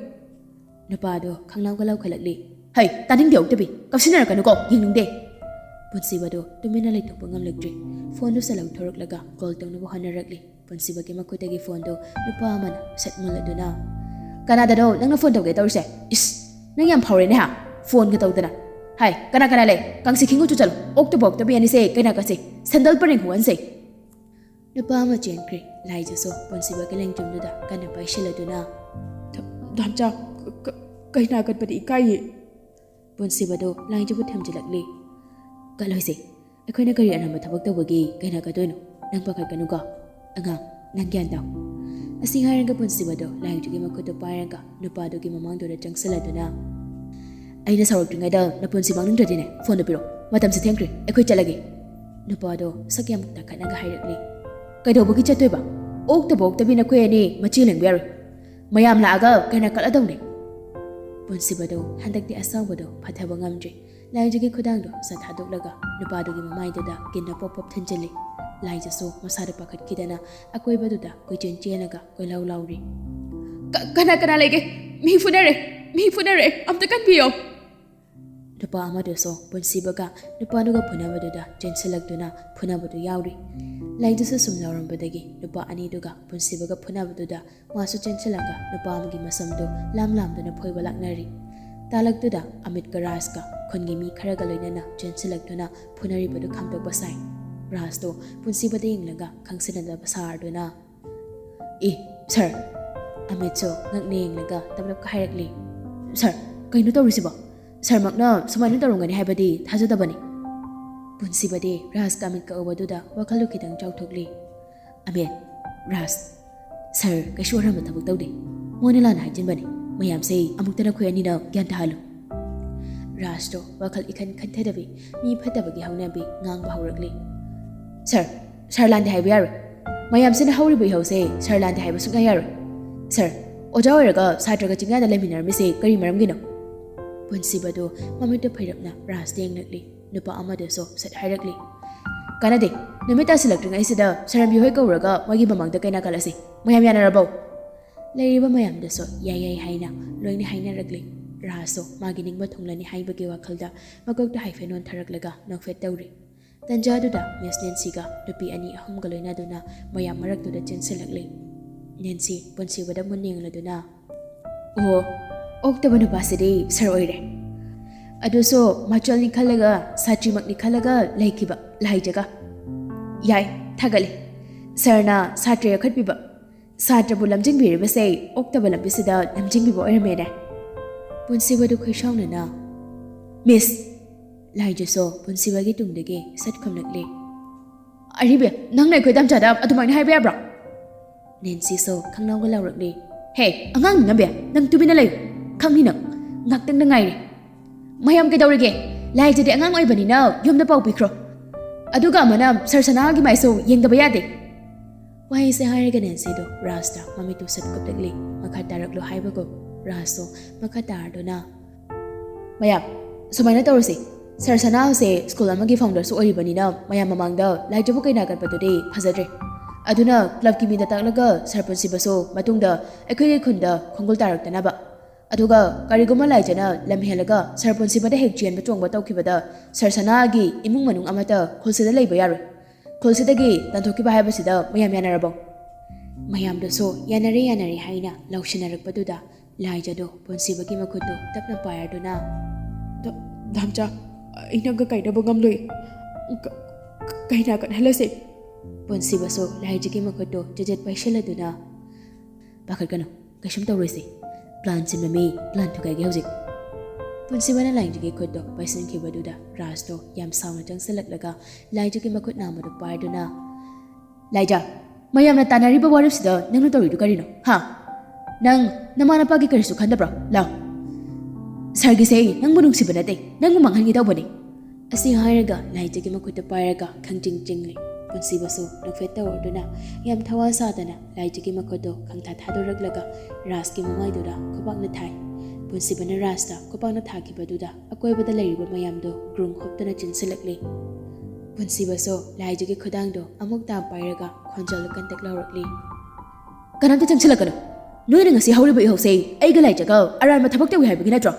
ꯅꯨꯄꯥꯗꯣ ꯈꯪꯅꯥꯎꯒ ꯂꯧꯈꯠꯂꯛꯂꯤ꯫ "ꯍꯩ, ꯇꯥꯅꯤꯡꯗꯦ ꯑꯣꯛꯇꯕꯤ! ꯀꯞꯁꯤꯟꯅꯔꯛꯀꯅꯨꯀꯣ, ꯌꯦꯡꯅꯤꯡꯗꯦ!" ꯄꯨꯟꯁꯤꯕꯗꯣ ꯇꯨꯃꯤꯟꯅ ꯂꯩꯊꯣꯛꯄ ꯉꯝꯂꯛꯇ꯭ꯔꯤ꯫ ꯐꯣꯟꯗꯨ ꯁꯦꯜꯂꯧ ꯊꯣꯔꯛꯂꯒ ꯀꯣꯜ ꯇꯧꯅꯕ ꯍꯣꯠꯅꯔꯛꯂꯤ꯫ ꯄꯨꯟꯁꯤꯕꯒꯤ ꯃꯈꯨꯠꯇꯒꯤ ꯐꯣꯟꯗꯨ ꯅꯨꯄꯥ ꯑꯃꯅ ꯁꯠ ꯃꯨꯜꯂꯗꯨꯅ, "ꯀꯅꯥꯗꯅꯣ ꯅꯪꯅ ꯐꯣꯟ ꯇꯧꯒꯦ ꯇꯧꯔꯤꯁꯦ? ꯏꯁ, ꯅꯪ ꯌꯥꯝ ꯐꯥꯎꯔꯦꯅꯦ ꯍꯥ? ꯐꯣꯟꯒ ꯇꯧꯗꯅ꯫ ꯍꯥꯏ, ꯀꯅꯥ ꯀꯅꯥ ꯂꯩ? ꯀꯥꯡꯁꯤ ꯈꯤꯡꯉꯨ ꯆꯨ ꯆꯠꯂꯣ꯫ ꯑꯣꯛꯇꯕ ꯑꯣꯛꯇꯕꯤ ꯑꯅꯤꯁꯦ ꯀꯩꯅꯥ ꯀꯠꯁꯦ꯫ ꯁꯦꯟꯗꯜ ꯄꯔꯦꯡ ꯍꯨꯍꯟꯁꯦ!" ꯅꯨꯄꯥ ꯑꯃ ꯆꯦꯟꯈ꯭ꯔꯦ꯫ ꯂꯥꯏꯖꯁꯨ ꯄꯨꯟꯁꯤꯕꯒꯤ ꯂꯦꯡꯖꯨꯝꯗꯨꯗ ꯀꯟꯅ ꯄꯥꯏꯁꯤꯜꯂꯗꯨꯅ, "ꯙ-, ꯙꯥꯝꯆꯥ, ꯀ-, ꯀ-, ꯀꯩꯅꯥ ꯀꯠꯄꯗꯤ ꯏꯀꯥꯏꯌꯦ!" ꯄꯨꯟꯁꯤꯕꯗꯣ ꯂꯥꯏꯖꯕꯨ ꯊꯦꯝꯖꯤꯜꯂꯛꯂꯤ꯫ "ꯀꯠꯂꯣꯏꯁꯦ꯫ ꯑꯩꯈꯣꯏꯅ ꯀꯔꯤ ꯑꯔꯥꯟꯕ ꯊꯕꯛ ꯇꯧꯕꯒꯤ ꯀꯩꯅꯥ ꯀꯠꯇꯣꯏꯅꯣ? ꯅꯪ ꯄꯥꯈꯠꯀꯅꯨꯀꯣ꯫ ꯑꯉꯥꯡ, ꯅꯪ ꯒ꯭ꯌꯥꯟ ꯇꯥꯎ꯫" ꯑꯁꯤ ꯍꯥꯏꯔꯒ ꯄꯨꯟꯁꯤꯕꯗꯣ ꯂꯥꯏꯖꯒꯤ ꯃꯈꯨꯠꯇꯨ ꯄꯥꯏꯔꯒ ꯅꯨꯄꯥꯗꯨꯒꯤ ꯃꯃꯥꯡꯗꯨꯗ ꯆꯪꯁꯤꯜꯂꯗꯨꯅ, "ꯑꯩꯅ ꯁꯥꯎꯔꯛꯇ꯭ꯔꯤꯉꯩꯗ ꯅꯄꯨꯟꯁꯤ ꯃꯥꯡꯅꯤꯡꯗ꯭ꯔꯗꯤꯅꯦ, ꯐꯣꯟꯗꯨ ꯄꯤꯔꯣ꯫ ꯃꯇꯝꯁꯦ ꯊꯦꯡꯈ꯭ꯔꯦ, ꯑꯩꯈꯣꯏ ꯆꯠꯂꯒꯦ꯫" ꯅꯨꯄꯥꯗꯣ ꯁꯛ ꯌꯥꯝ ꯇꯥꯈꯠꯂꯒ ꯍꯥꯏꯔꯛꯂꯤ꯫ "ꯀꯩꯗꯧꯕꯒꯤ ꯆꯠꯇꯣꯏꯕ? ꯑꯣꯛꯇꯕ ꯑꯣꯛꯇꯕꯤ ꯅꯈꯣꯏ ꯑꯅꯤ ꯃꯆꯤ ꯂꯦꯡꯕ ꯌꯥꯔꯣꯏ꯫ ꯃꯌꯥꯝ ꯂꯥꯛꯑꯒ ꯀꯩꯅꯥ ꯀꯠꯂꯗꯧꯅꯦ꯫" ꯄꯨꯟꯁꯤꯕꯗꯣ ꯍꯟꯗꯛꯇꯤ ꯑꯁꯥꯎꯕꯗꯣ ꯐꯊꯕ ꯉꯝꯗ꯭ꯔꯦ꯫ ꯂꯥꯏꯖꯒꯤ ꯈꯨꯗꯥꯡꯗꯣ ꯆꯠ ꯊꯥꯗꯣꯛꯂꯒ ꯅꯨꯄꯥꯗꯨꯒꯤ ꯃꯃꯥꯏꯗꯨꯗ ꯀꯤꯟꯅ ꯄꯣꯞ ꯄꯣꯞ ꯊꯤꯟꯖꯤꯜꯂꯤ꯫ ꯂꯥꯏꯖꯁꯨ ꯃꯁꯥꯗ ꯄꯥꯈꯠꯈꯤꯗꯅ ꯑꯀꯣꯏꯕꯗꯨꯗ ꯀꯣꯏꯆꯦꯟ ꯆꯦꯜꯂꯒ ꯀꯣꯏꯂꯥꯎ ꯂꯥꯎꯔꯤ꯫ "ꯀ-, ꯀꯅꯥ ꯀꯅꯥ ꯂꯩꯒꯦ? ꯃꯤ ꯐꯨꯅꯔꯦ! ꯃꯤ ꯐꯨꯅꯔꯦ! ꯑꯝꯇ ꯀꯟꯕꯤꯌꯣ!" ꯅꯨꯄꯥ ꯑꯃꯗꯨꯁꯨ ꯄꯨꯟꯁꯤꯕꯒ ꯅꯨꯄꯥꯗꯨꯒ ꯐꯨꯅꯕꯗꯨꯗ ꯆꯦꯟꯁꯤꯜꯂꯛꯇꯨꯅ ꯐꯨꯅꯕꯗꯨ ꯌꯥꯎꯔꯤ꯫ ꯂꯥꯏꯖꯁꯨ ꯁꯨꯝ ꯂꯥꯎꯔꯝꯕꯗꯒꯤ ꯅꯨꯄꯥ ꯑꯅꯤꯗꯨꯒ ꯄꯨꯟꯁꯤꯕꯒ ꯐꯨꯅꯕꯗꯨꯗ ꯃꯥꯁꯨ ꯆꯦꯟꯁꯤꯜꯂꯒ ꯅꯨꯄꯥ ꯑꯃꯒꯤ ꯃꯁꯝꯗꯨ ꯂꯥꯝ ꯂꯥꯝꯗꯨꯅ ꯐꯣꯏꯕ ꯂꯥꯛꯅꯔꯤ꯫ ꯇꯥꯂꯛꯇꯨꯗ ꯑꯃꯤꯠꯀ ꯔꯥꯖꯀ ꯈꯨꯟꯒꯤ ꯃꯤ ꯈꯔꯒ ꯂꯣꯏꯅꯅ ꯆꯦꯟꯁꯤꯜꯂꯛꯇꯨꯅ ꯐꯨꯅꯔꯤꯕꯗꯨ ꯈꯥꯝꯗꯣꯛꯄ ꯁꯥꯏ꯫ ꯔꯥꯖꯇꯣ ꯄꯨꯟꯁꯤꯕꯗ ꯌꯦꯡꯂꯒ ꯈꯪꯁꯤꯟꯅꯗꯕ ꯁꯥꯔꯗꯨꯅ, "ꯑꯦ, ꯁꯥꯔ!" ꯑꯃꯤꯠꯁꯨ ꯉꯛꯅ ꯌꯦꯡꯂꯒ ꯇꯞꯂꯞꯀ ꯍꯥꯏꯔꯛꯂꯤ꯫ "ꯁꯥꯔ, ꯀꯩꯅꯣ ꯇꯧꯔꯤꯁꯤꯕꯣ? ꯁꯥꯔꯃꯛꯅ ꯁꯨꯃꯥꯏꯅ ꯇꯧꯔꯝꯒꯅꯤ ꯍꯥꯏꯕꯗꯤ ꯊꯥꯖꯗꯕꯅꯤ꯫" ꯄꯨꯟꯁꯤꯕꯗꯤ ꯔꯥꯖꯀ ꯑꯃꯤꯠꯀ ꯎꯕꯗꯨꯗ ꯋꯥꯈꯜꯗꯨ ꯈꯤꯇꯪ ꯆꯥꯎꯊꯣꯛꯂꯤ꯫ "ꯑꯃꯤꯠ, ꯔꯥꯖ, ꯁꯥꯔ ꯀꯩꯁꯨ ꯑꯔꯥꯟꯕ ꯊꯕꯛ ꯇꯧꯗꯦ꯫ ꯃꯣꯏꯅ ꯂꯥꯟꯅ ꯍꯥꯏꯖꯤꯟꯕꯅꯤ꯫ ꯃꯌꯥꯝꯁꯦ ꯑꯃꯨꯛꯇ ꯅꯈꯣꯏ ꯑꯅꯤꯅ ꯒ꯭ꯌꯥꯟ ꯇꯥꯍꯜꯂꯨ꯫ ꯔꯥꯖꯇꯣ ꯋꯥꯈꯜ ꯏꯈꯟ ꯈꯟꯊꯗꯕꯤ ꯃꯤ ꯐꯠꯇꯕꯒꯤ ꯍꯧꯅꯕꯤ ꯉꯥꯡꯕ ꯍꯧꯔꯛꯂꯤ꯫ "ꯁꯥꯔ, ꯁꯥꯔ ꯂꯥꯟꯗꯦ ꯍꯥꯏꯕ ꯌꯥꯔꯣꯏ꯫ ꯃꯌꯥꯝꯁꯤꯅ ꯍꯧꯔꯤꯕ ꯏꯍꯧꯁꯦ ꯁꯥꯔ ꯂꯥꯟꯗꯦ ꯍꯥꯏꯕ ꯁꯨꯡꯌꯥ ꯌꯥꯔꯣꯏ꯫ ꯁꯥꯔ, ꯑꯣꯖꯥ ꯑꯣꯏꯔꯒ ꯁꯥꯇ꯭ꯔꯒ ꯆꯤꯡꯌꯥꯗ ꯂꯩꯃꯤꯟꯅꯔꯝꯃꯤꯁꯦ ꯀꯔꯤ ꯃꯔꯝꯒꯤꯅꯣ?" ꯄꯨꯟꯁꯤꯕꯗꯨ ꯃꯃꯤꯠꯇꯨ ꯐꯩꯔꯞꯅ ꯔꯥꯖꯇ ꯌꯦꯡꯂꯛꯂꯤ꯫ ꯅꯨꯄꯥ ꯑꯃꯗꯨꯁꯨ ꯁꯠ ꯍꯥꯏꯔꯛꯂꯤ꯫ "ꯀꯥꯟꯅꯗꯦ, ꯅꯨꯃꯤꯠ ꯇꯥꯁꯤꯜꯂꯛꯇ꯭ꯔꯤꯉꯩꯁꯤꯗ ꯁꯥꯔꯝꯕꯤ ꯍꯣꯏ ꯀꯧꯔꯒ ꯃꯣꯏꯒꯤ ꯃꯃꯥꯡꯗ ꯀꯩꯅꯥ ꯀꯠꯂꯁꯤ꯫ ꯃꯌꯥꯝ ꯌꯥꯅꯔꯕꯧ?" ꯂꯩꯔꯤꯕ ꯃꯌꯥꯝꯗꯁꯨ ꯌꯥꯏ ꯌꯥꯏ ꯍꯥꯏꯅ ꯂꯣꯏꯅ ꯍꯥꯏꯅꯔꯛꯂꯤ꯫ ꯔꯥꯖꯁꯨ ꯃꯥꯒꯤ ꯅꯤꯡꯕ ꯊꯨꯡꯂꯅꯤ ꯍꯥꯏꯕꯒꯤ ꯋꯥꯈꯜꯗ ꯃꯀꯣꯛꯇ ꯍꯥꯏꯐꯦꯠ ꯅꯣꯟꯊꯔꯛꯂꯒ ꯅꯣꯛꯐꯦꯠ ꯇꯧꯔꯤ꯫ ꯇꯟꯖꯥꯗꯨꯗ ꯃꯤꯁ ꯅꯦꯟꯁꯤꯒ ꯅꯨꯄꯤ ꯑꯅꯤ ꯑꯍꯨꯝꯒ ꯂꯣꯏꯅꯗꯨꯅ ꯃꯌꯥꯝ ꯃꯔꯛꯇꯨꯗ ꯆꯦꯟꯁꯤꯜꯂꯛꯂꯤ꯫ ꯅꯦꯟꯁꯤ ꯄꯨꯟꯁꯤꯕꯗ ꯃꯨꯟꯅ ꯌꯦꯡꯂꯗꯨꯅ, "ꯑꯣ, ꯑꯣꯛꯇꯕ ꯅꯨꯄꯥꯁꯤꯗꯤ ꯁꯥꯔ ꯑꯣꯏꯔꯦ꯫ ꯑꯗꯨꯁꯨ ꯃꯥꯆꯜꯅꯤ ꯈꯜꯂꯒ, ꯁꯥꯇ꯭ꯔꯤꯃꯛꯅꯤ ꯈꯜꯂꯒ ꯂꯩꯈꯤꯕ ꯂꯥꯏꯖꯒ꯫ ꯌꯥꯏ, ꯊꯥꯒꯠꯂꯤ꯫ ꯁꯥꯔꯅ ꯁꯥꯇ꯭ꯔ ꯌꯣꯛꯈꯠꯄꯤꯕ, ꯁꯥꯇ꯭ꯔꯕꯨ ꯂꯝꯖꯤꯡꯕꯤꯔꯤꯕꯁꯦ ꯑꯣꯛꯇꯕ ꯂꯝꯕꯤꯁꯤꯗ ꯂꯝꯖꯤꯡꯕꯤꯕ ꯑꯣꯏꯔꯝꯃꯦꯅꯦ꯫" ꯄꯨꯟꯁꯤꯕꯗꯨ ꯈꯣꯏꯁꯥꯎꯅꯅ, "ꯃꯤꯁ!" ꯂꯥꯏꯖꯁꯨ ꯄꯨꯟꯁꯤꯕꯒꯤ ꯇꯨꯡꯗꯒꯤ ꯁꯠ ꯈꯨꯝꯂꯛꯂꯤ꯫ "ꯑꯔꯤꯕꯤ, ꯅꯪꯅ ꯑꯩꯈꯣꯏ ꯗꯥꯝꯆꯥꯗ ꯑꯗꯨꯃꯥꯏꯅ ꯍꯥꯏꯕ ꯌꯥꯕ꯭ꯔꯣ?" ꯅꯦꯟꯁꯤꯁꯨ ꯈꯪꯅꯧꯒ ꯂꯥꯎꯔꯛꯂꯤ꯫ "ꯍꯦ, ꯑꯉꯥꯡ ꯅꯝꯕꯤ, ꯅꯪ ꯇꯨꯃꯤꯟꯅ ꯂꯩꯌꯨ꯫ ꯈꯪꯅꯤ ꯅꯪ꯫ ꯉꯥꯛꯇꯪꯗ ꯉꯥꯏꯔꯦ꯫ ꯃꯌꯥꯝ ꯀꯩꯗꯧꯔꯤꯒꯦ? ꯂꯥꯏꯖꯗꯤ ꯑꯉꯥꯡ ꯑꯣꯏꯕꯅꯤꯅ ꯌꯨꯝꯗ ꯄꯥꯎ ꯄꯤꯈ꯭ꯔꯣ꯫ ꯑꯗꯨꯒ ꯑꯃꯅ ꯁꯥꯔ ꯁꯅꯥꯒꯤ ꯃꯥꯏꯁꯨ ꯌꯦꯡꯗꯕ ꯌꯥꯗꯦ꯫" ꯋꯥꯍꯩꯁꯦ ꯍꯥꯏꯔꯒ ꯅꯦꯟꯁꯤꯗꯣ ꯔꯥꯖꯇ ꯃꯃꯤꯠꯇꯨ ꯁꯠ ꯀꯨꯞꯂꯛꯂꯤ꯫ ꯃꯈꯥ ꯇꯥꯔꯛꯂꯣ ꯍꯥꯏꯕꯒꯨꯝ ꯔꯥꯖꯇꯣ ꯃꯈꯥ ꯇꯥꯔꯗꯨꯅ, "ꯃꯌꯥꯝ, ꯁꯨꯃꯥꯏꯅ ꯇꯧꯔꯁꯤ꯫ ꯁꯥꯔ ꯁꯅꯥꯁꯦ ꯁ꯭ꯀꯨꯜ ꯑꯃꯒꯤ ꯐꯥꯎꯟꯗꯔꯁꯨ ꯑꯣꯏꯔꯤꯕꯅꯤꯅ ꯃꯌꯥꯝ ꯃꯃꯥꯡꯗ ꯂꯥꯏꯖꯕꯨ ꯀꯩꯅꯥ ꯀꯠꯄꯗꯨꯗꯤ ꯐꯖꯗ꯭ꯔꯦ꯫ ꯑꯗꯨꯅ ꯀ꯭ꯂꯕꯀꯤ ꯃꯤꯗ ꯇꯥꯛꯂꯒ ꯁꯥꯔ ꯄꯨꯟꯁꯤꯕꯁꯨ ꯃꯇꯨꯡꯗ ꯑꯩꯈꯣꯏꯒꯤ ꯈꯨꯟꯗ ꯈꯣꯡꯒꯨꯜ ꯇꯥꯔꯛꯇꯅꯕ꯫ ꯑꯗꯨꯒ ꯀꯔꯤꯒꯨꯝꯕ ꯂꯥꯏꯖꯅ ꯂꯝ ꯍꯦꯜꯂꯒ ꯁꯥꯔ ꯄꯨꯟꯁꯤꯕꯗ ꯍꯦꯛ ꯆꯦꯟꯕ ꯆꯣꯡꯕ ꯇꯧꯈꯤꯕꯗ ꯁꯥꯔ ꯁꯅꯥꯒꯤ ꯏꯃꯨꯡ ꯃꯅꯨꯡ ꯑꯃꯠꯇ ꯈꯨꯜꯁꯤꯗ ꯂꯩꯕ ꯌꯥꯔꯣꯏ꯫ ꯈꯨꯜꯁꯤꯗꯒꯤ ꯇꯥꯟꯊꯣꯛꯈꯤꯕ ꯍꯥꯏꯕꯁꯤꯗ ꯃꯌꯥꯝ ꯌꯥꯅꯔꯕꯣ?" ꯃꯌꯥꯝꯗꯨꯁꯨ ꯌꯥꯅꯔꯦ, ꯌꯥꯅꯔꯦ ꯍꯥꯏꯅ ꯂꯧꯁꯤꯟꯅꯔꯛꯄꯗꯨꯗ ꯂꯥꯏꯖꯗꯣ ꯄꯨꯟꯁꯤꯕꯒꯤ ꯃꯈꯨꯠꯇꯨ ꯇꯞꯅ ꯄꯥꯏꯔꯗꯨꯅ, "ꯗ-, ꯗꯥꯝꯆꯥ, ꯑꯩ ꯅꯪꯒ ꯀꯥꯏꯅꯕ ꯉꯝꯂꯣꯏ꯫ ꯀ-, ꯀ-, ꯀꯩꯅꯥ ꯀꯠꯍꯜꯂꯁꯦ꯫" ꯄꯨꯟꯁꯤꯕꯁꯨ ꯂꯥꯏꯖꯒꯤ ꯃꯈꯨꯠꯇꯨ ꯆꯦꯖꯦꯠ ꯄꯥꯏꯁꯤꯜꯂꯗꯨꯅ, "ꯄꯥꯈꯠꯀꯅꯨ, ꯀꯩꯁꯨꯝ ꯇꯧꯔꯣꯏꯁꯦ꯫ ꯄ꯭ꯂꯥꯟ ꯁꯤꯟꯕ ꯃꯤ ꯄ꯭ꯂꯥꯟ ꯊꯨꯒꯥꯏꯒꯦ ꯍꯧꯖꯤꯛ꯫" ꯄꯨꯟꯁꯤꯕꯅ ꯂꯥꯏꯖꯒꯤ ꯈꯨꯠꯇꯣ ꯄꯥꯏꯁꯤꯟꯈꯤꯕꯗꯨꯗ ꯔꯥꯖꯇꯣ ꯌꯥꯝ ꯁꯥꯎꯅ ꯆꯪꯁꯤꯜꯂꯛꯂꯒ ꯂꯥꯏꯖꯒꯤ ꯃꯈꯨꯠ ꯅꯥꯝꯃꯗꯨ ꯄꯥꯏꯗꯨꯅ, "ꯂꯥꯏꯖ, ꯃꯌꯥꯝꯅ ꯇꯥꯟꯅꯔꯤꯕ ꯋꯥꯔꯦꯞꯁꯤꯗ ꯅꯪꯅ ꯇꯧꯔꯤꯗꯨ ꯀꯔꯤꯅꯣ, ꯍꯥ? "ꯅꯪ ꯅꯃꯥ ꯅꯄꯥꯒꯤ ꯀꯔꯤꯁꯨ ꯈꯟꯗꯕ꯭ꯔꯣ? ꯂꯥꯎ꯫ ꯁꯥꯔꯒꯤꯁꯦ ꯅꯪꯕꯨ ꯅꯨꯡꯁꯤꯕ ꯅꯠꯇꯦ, ꯅꯪꯕꯨ ꯃꯥꯡꯍꯟꯒꯦ ꯇꯧꯕꯅꯤ꯫" ꯑꯁꯤ ꯍꯥꯏꯔꯒ ꯂꯥꯏꯖꯒꯤ ꯃꯈꯨꯠꯇ ꯄꯥꯏꯔꯒ ꯈꯪꯆꯤꯡ ꯆꯤꯡꯂꯤ꯫ ꯄꯨꯟꯁꯤꯕꯁꯨ ꯅꯣꯛꯐꯦꯠ ꯇꯧꯔꯗꯨꯅ ꯌꯥꯝ ꯊꯋꯥ ꯁꯥꯗꯅ ꯂꯥꯏꯖꯒꯤ ꯃꯈꯨꯠꯇꯣ ꯈꯪꯊꯥ ꯊꯥꯗꯣꯔꯛꯂꯒ ꯔꯥꯖꯀꯤ ꯃꯃꯥꯏꯗꯨꯗ ꯈꯨꯕꯥꯛꯅ ꯊꯥꯏ꯫ ꯄꯨꯟꯁꯤꯕꯅ ꯔꯥꯖꯇ ꯈꯨꯕꯥꯛꯅ ꯊꯥꯈꯤꯕꯗꯨꯗ ꯑꯀꯣꯏꯕꯗ ꯂꯩꯔꯤꯕ ꯃꯌꯥꯝꯗꯣ ꯒ꯭ꯔꯨꯡ ꯍꯣꯞꯇꯅ ꯆꯦꯟꯁꯤꯜꯂꯛꯂꯤ꯫ ꯄꯨꯟꯁꯤꯕꯁꯨ ꯂꯥꯏꯖꯒꯤ ꯈꯨꯗꯥꯡꯗꯣ ꯑꯃꯨꯛ ꯇꯥ ꯄꯥꯏꯔꯒ ꯈꯣꯟꯖꯦꯜ ꯀꯟꯇꯛ ꯂꯥꯎꯔꯛꯂꯤ꯫ "ꯀꯅꯥꯝꯇ ꯆꯪꯁꯤꯜꯂꯛꯀꯅꯨ꯫ ꯅꯣꯏꯅ ꯉꯁꯤ ꯍꯧꯔꯤꯕ ꯏꯍꯧꯁꯦ ꯑꯩꯒ ꯂꯥꯏꯖꯒ ꯑꯔꯥꯟꯕ ꯊꯕꯛ ꯇꯧꯏ ꯍꯥꯏꯕꯒꯤ ꯅꯠꯇ꯭ꯔꯣ?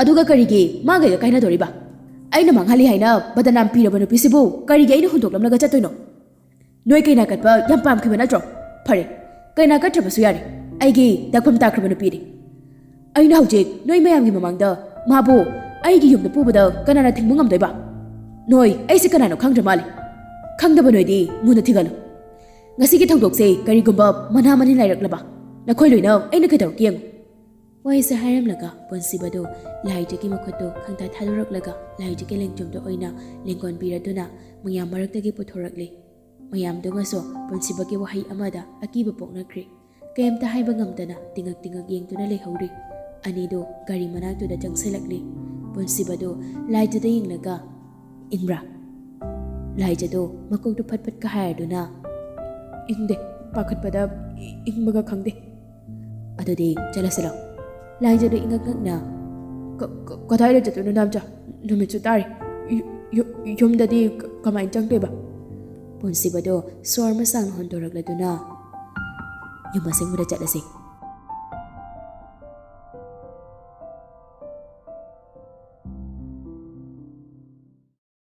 ꯑꯗꯨꯒ ꯀꯔꯤꯒꯤ ꯃꯥꯒ ꯑꯩꯒ ꯀꯥꯏꯅꯗꯣꯔꯤꯕ? ꯑꯩꯅ ꯃꯥꯡꯍꯜꯂꯤ ꯍꯥꯏꯅ ꯕꯗꯅꯥꯝ ꯄꯤꯔꯕ ꯅꯨꯄꯤꯁꯤꯕꯨ ꯀꯔꯤꯒꯤ ꯑꯩꯅ ꯍꯨꯟꯗꯣꯛꯂꯝꯂꯒ ꯆꯠꯇꯣꯏꯅꯣ? ꯅꯣꯏ ꯀꯩꯅꯥ ꯀꯠꯄ ꯌꯥꯝ ꯄꯥꯝꯈꯤꯕ ꯅꯠꯇ꯭ꯔꯣ? ꯐꯔꯦ, ꯀꯩꯅꯥ ꯀꯠꯇ꯭ꯔꯕꯁꯨ ꯌꯥꯔꯦ꯫ ꯑꯩꯒꯤ ꯇꯥꯛꯐꯝ ꯇꯥꯈ꯭ꯔꯕ ꯅꯨꯄꯤꯅꯤ꯫ ꯑꯩꯅ ꯍꯧꯖꯤꯛ ꯅꯣꯏ ꯃꯌꯥꯝꯒꯤ ꯃꯃꯥꯡꯗ ꯃꯥꯕꯨ ꯑꯩꯒꯤ ꯌꯨꯝꯗ ꯄꯨꯕꯗ ꯀꯅꯥꯅ ꯊꯤꯡꯕ ꯉꯝꯗꯣꯏꯕ? ꯅꯣꯏ ꯑꯩꯁꯦ ꯀꯅꯥꯅꯣ ꯈꯪꯗ꯭ꯔ ꯃꯥꯜꯂꯦ꯫ ꯈꯪꯗꯕ ꯅꯣꯏꯗꯤ ꯃꯨꯟꯅ ꯊꯤꯒꯠꯂꯨ꯫ ꯉꯁꯤꯒꯤ ꯊꯧꯗꯣꯛꯁꯦ ꯀꯔꯤꯒꯨꯝꯕ ꯃꯅꯥ ꯃꯅꯤꯟ ꯂꯩꯔꯛꯂꯕ, ꯅꯈꯣꯏ ꯂꯣꯏꯅ ꯑꯩꯅ ꯀꯩꯗꯧꯔꯛꯀꯦ ꯌꯦꯡꯉꯨ꯫" ꯋꯥꯍꯩꯁꯦ ꯍꯥꯏꯔꯝꯂꯒ ꯄꯨꯟꯁꯤꯕꯗꯨ ꯂꯥꯏꯖꯒꯤ ꯃꯈꯨꯠꯇꯨ ꯈꯪꯊꯥ ꯊꯥꯗꯣꯔꯛꯂꯒ ꯂꯥꯏꯖꯒꯤ ꯂꯦꯡꯖꯨꯝꯗ ꯑꯣꯏꯅ ꯂꯦꯡꯒꯣꯟ ꯄꯤꯔꯗꯨꯅ ꯃꯌꯥꯝ ꯃꯔꯛꯇꯒꯤ ꯄꯨꯊꯣꯔꯛꯂꯤ꯫ ꯃꯌꯥꯝꯗꯨꯃꯁꯨ ꯄꯨꯟꯁꯤꯕꯒꯤ ꯋꯥꯍꯩ ꯑꯃꯗ ꯑꯀꯤꯕ ꯄꯣꯛꯅꯈ꯭ꯔꯦ꯫ ꯀꯩꯝꯇ ꯍꯥꯏꯕ ꯉꯝꯗꯅ ꯇꯤꯉꯛ ꯇꯤꯉꯛ ꯌꯦꯡꯗꯨꯅ ꯂꯩꯍꯧꯔꯤ꯫ ꯑꯅꯤꯗꯨ ꯒꯥꯔꯤ ꯃꯅꯥꯛꯇꯨꯗ ꯆꯪꯁꯤꯜꯂꯛꯂꯤ꯫ ꯄꯨꯟꯁꯤꯕꯗꯨ ꯂꯥꯏꯖꯗ ꯌꯦꯡꯂꯒ, "ꯏꯪꯕ꯭ꯔꯥ?" ꯂꯥꯏꯖꯗꯨ ꯃꯀꯣꯛꯇꯨ ꯐꯠ ꯐꯠꯀ ꯍꯥꯏꯔꯗꯨꯅ, "ꯏꯪꯗꯦ, ꯄꯥꯈꯠꯄꯗ ꯏꯪꯕꯒ ꯈꯪꯗꯦ꯫" "ꯑꯗꯨꯗꯤ ꯆꯠꯂꯁꯤꯔꯣ?" ꯂꯥꯏꯖꯗꯨ ꯏꯉꯛ ꯉꯛꯅ, "ꯀ-, ꯀ-, ꯀꯗꯥꯏꯗ ꯆꯠꯇꯣꯏꯅꯣ, ꯅꯥꯝꯆꯥ? ꯅꯨꯃꯤꯠꯁꯨ ꯇꯥꯔꯦ꯫ ꯌꯨ-, ꯌꯨ-, ꯌꯨꯝꯗꯗꯤ ꯀ-, ꯀꯃꯥꯏꯅ ꯆꯪꯗꯣꯏꯕ?" ꯄꯨꯟꯁꯤꯕꯗꯣ ꯁꯣꯔ ꯑꯃ ꯁꯥꯡꯅ ꯍꯣꯟꯗꯣꯔꯛꯂꯗꯨꯅ, "ꯌꯨꯝ ꯑꯁꯦꯡꯕꯗ ꯆꯠꯂꯁꯤ꯫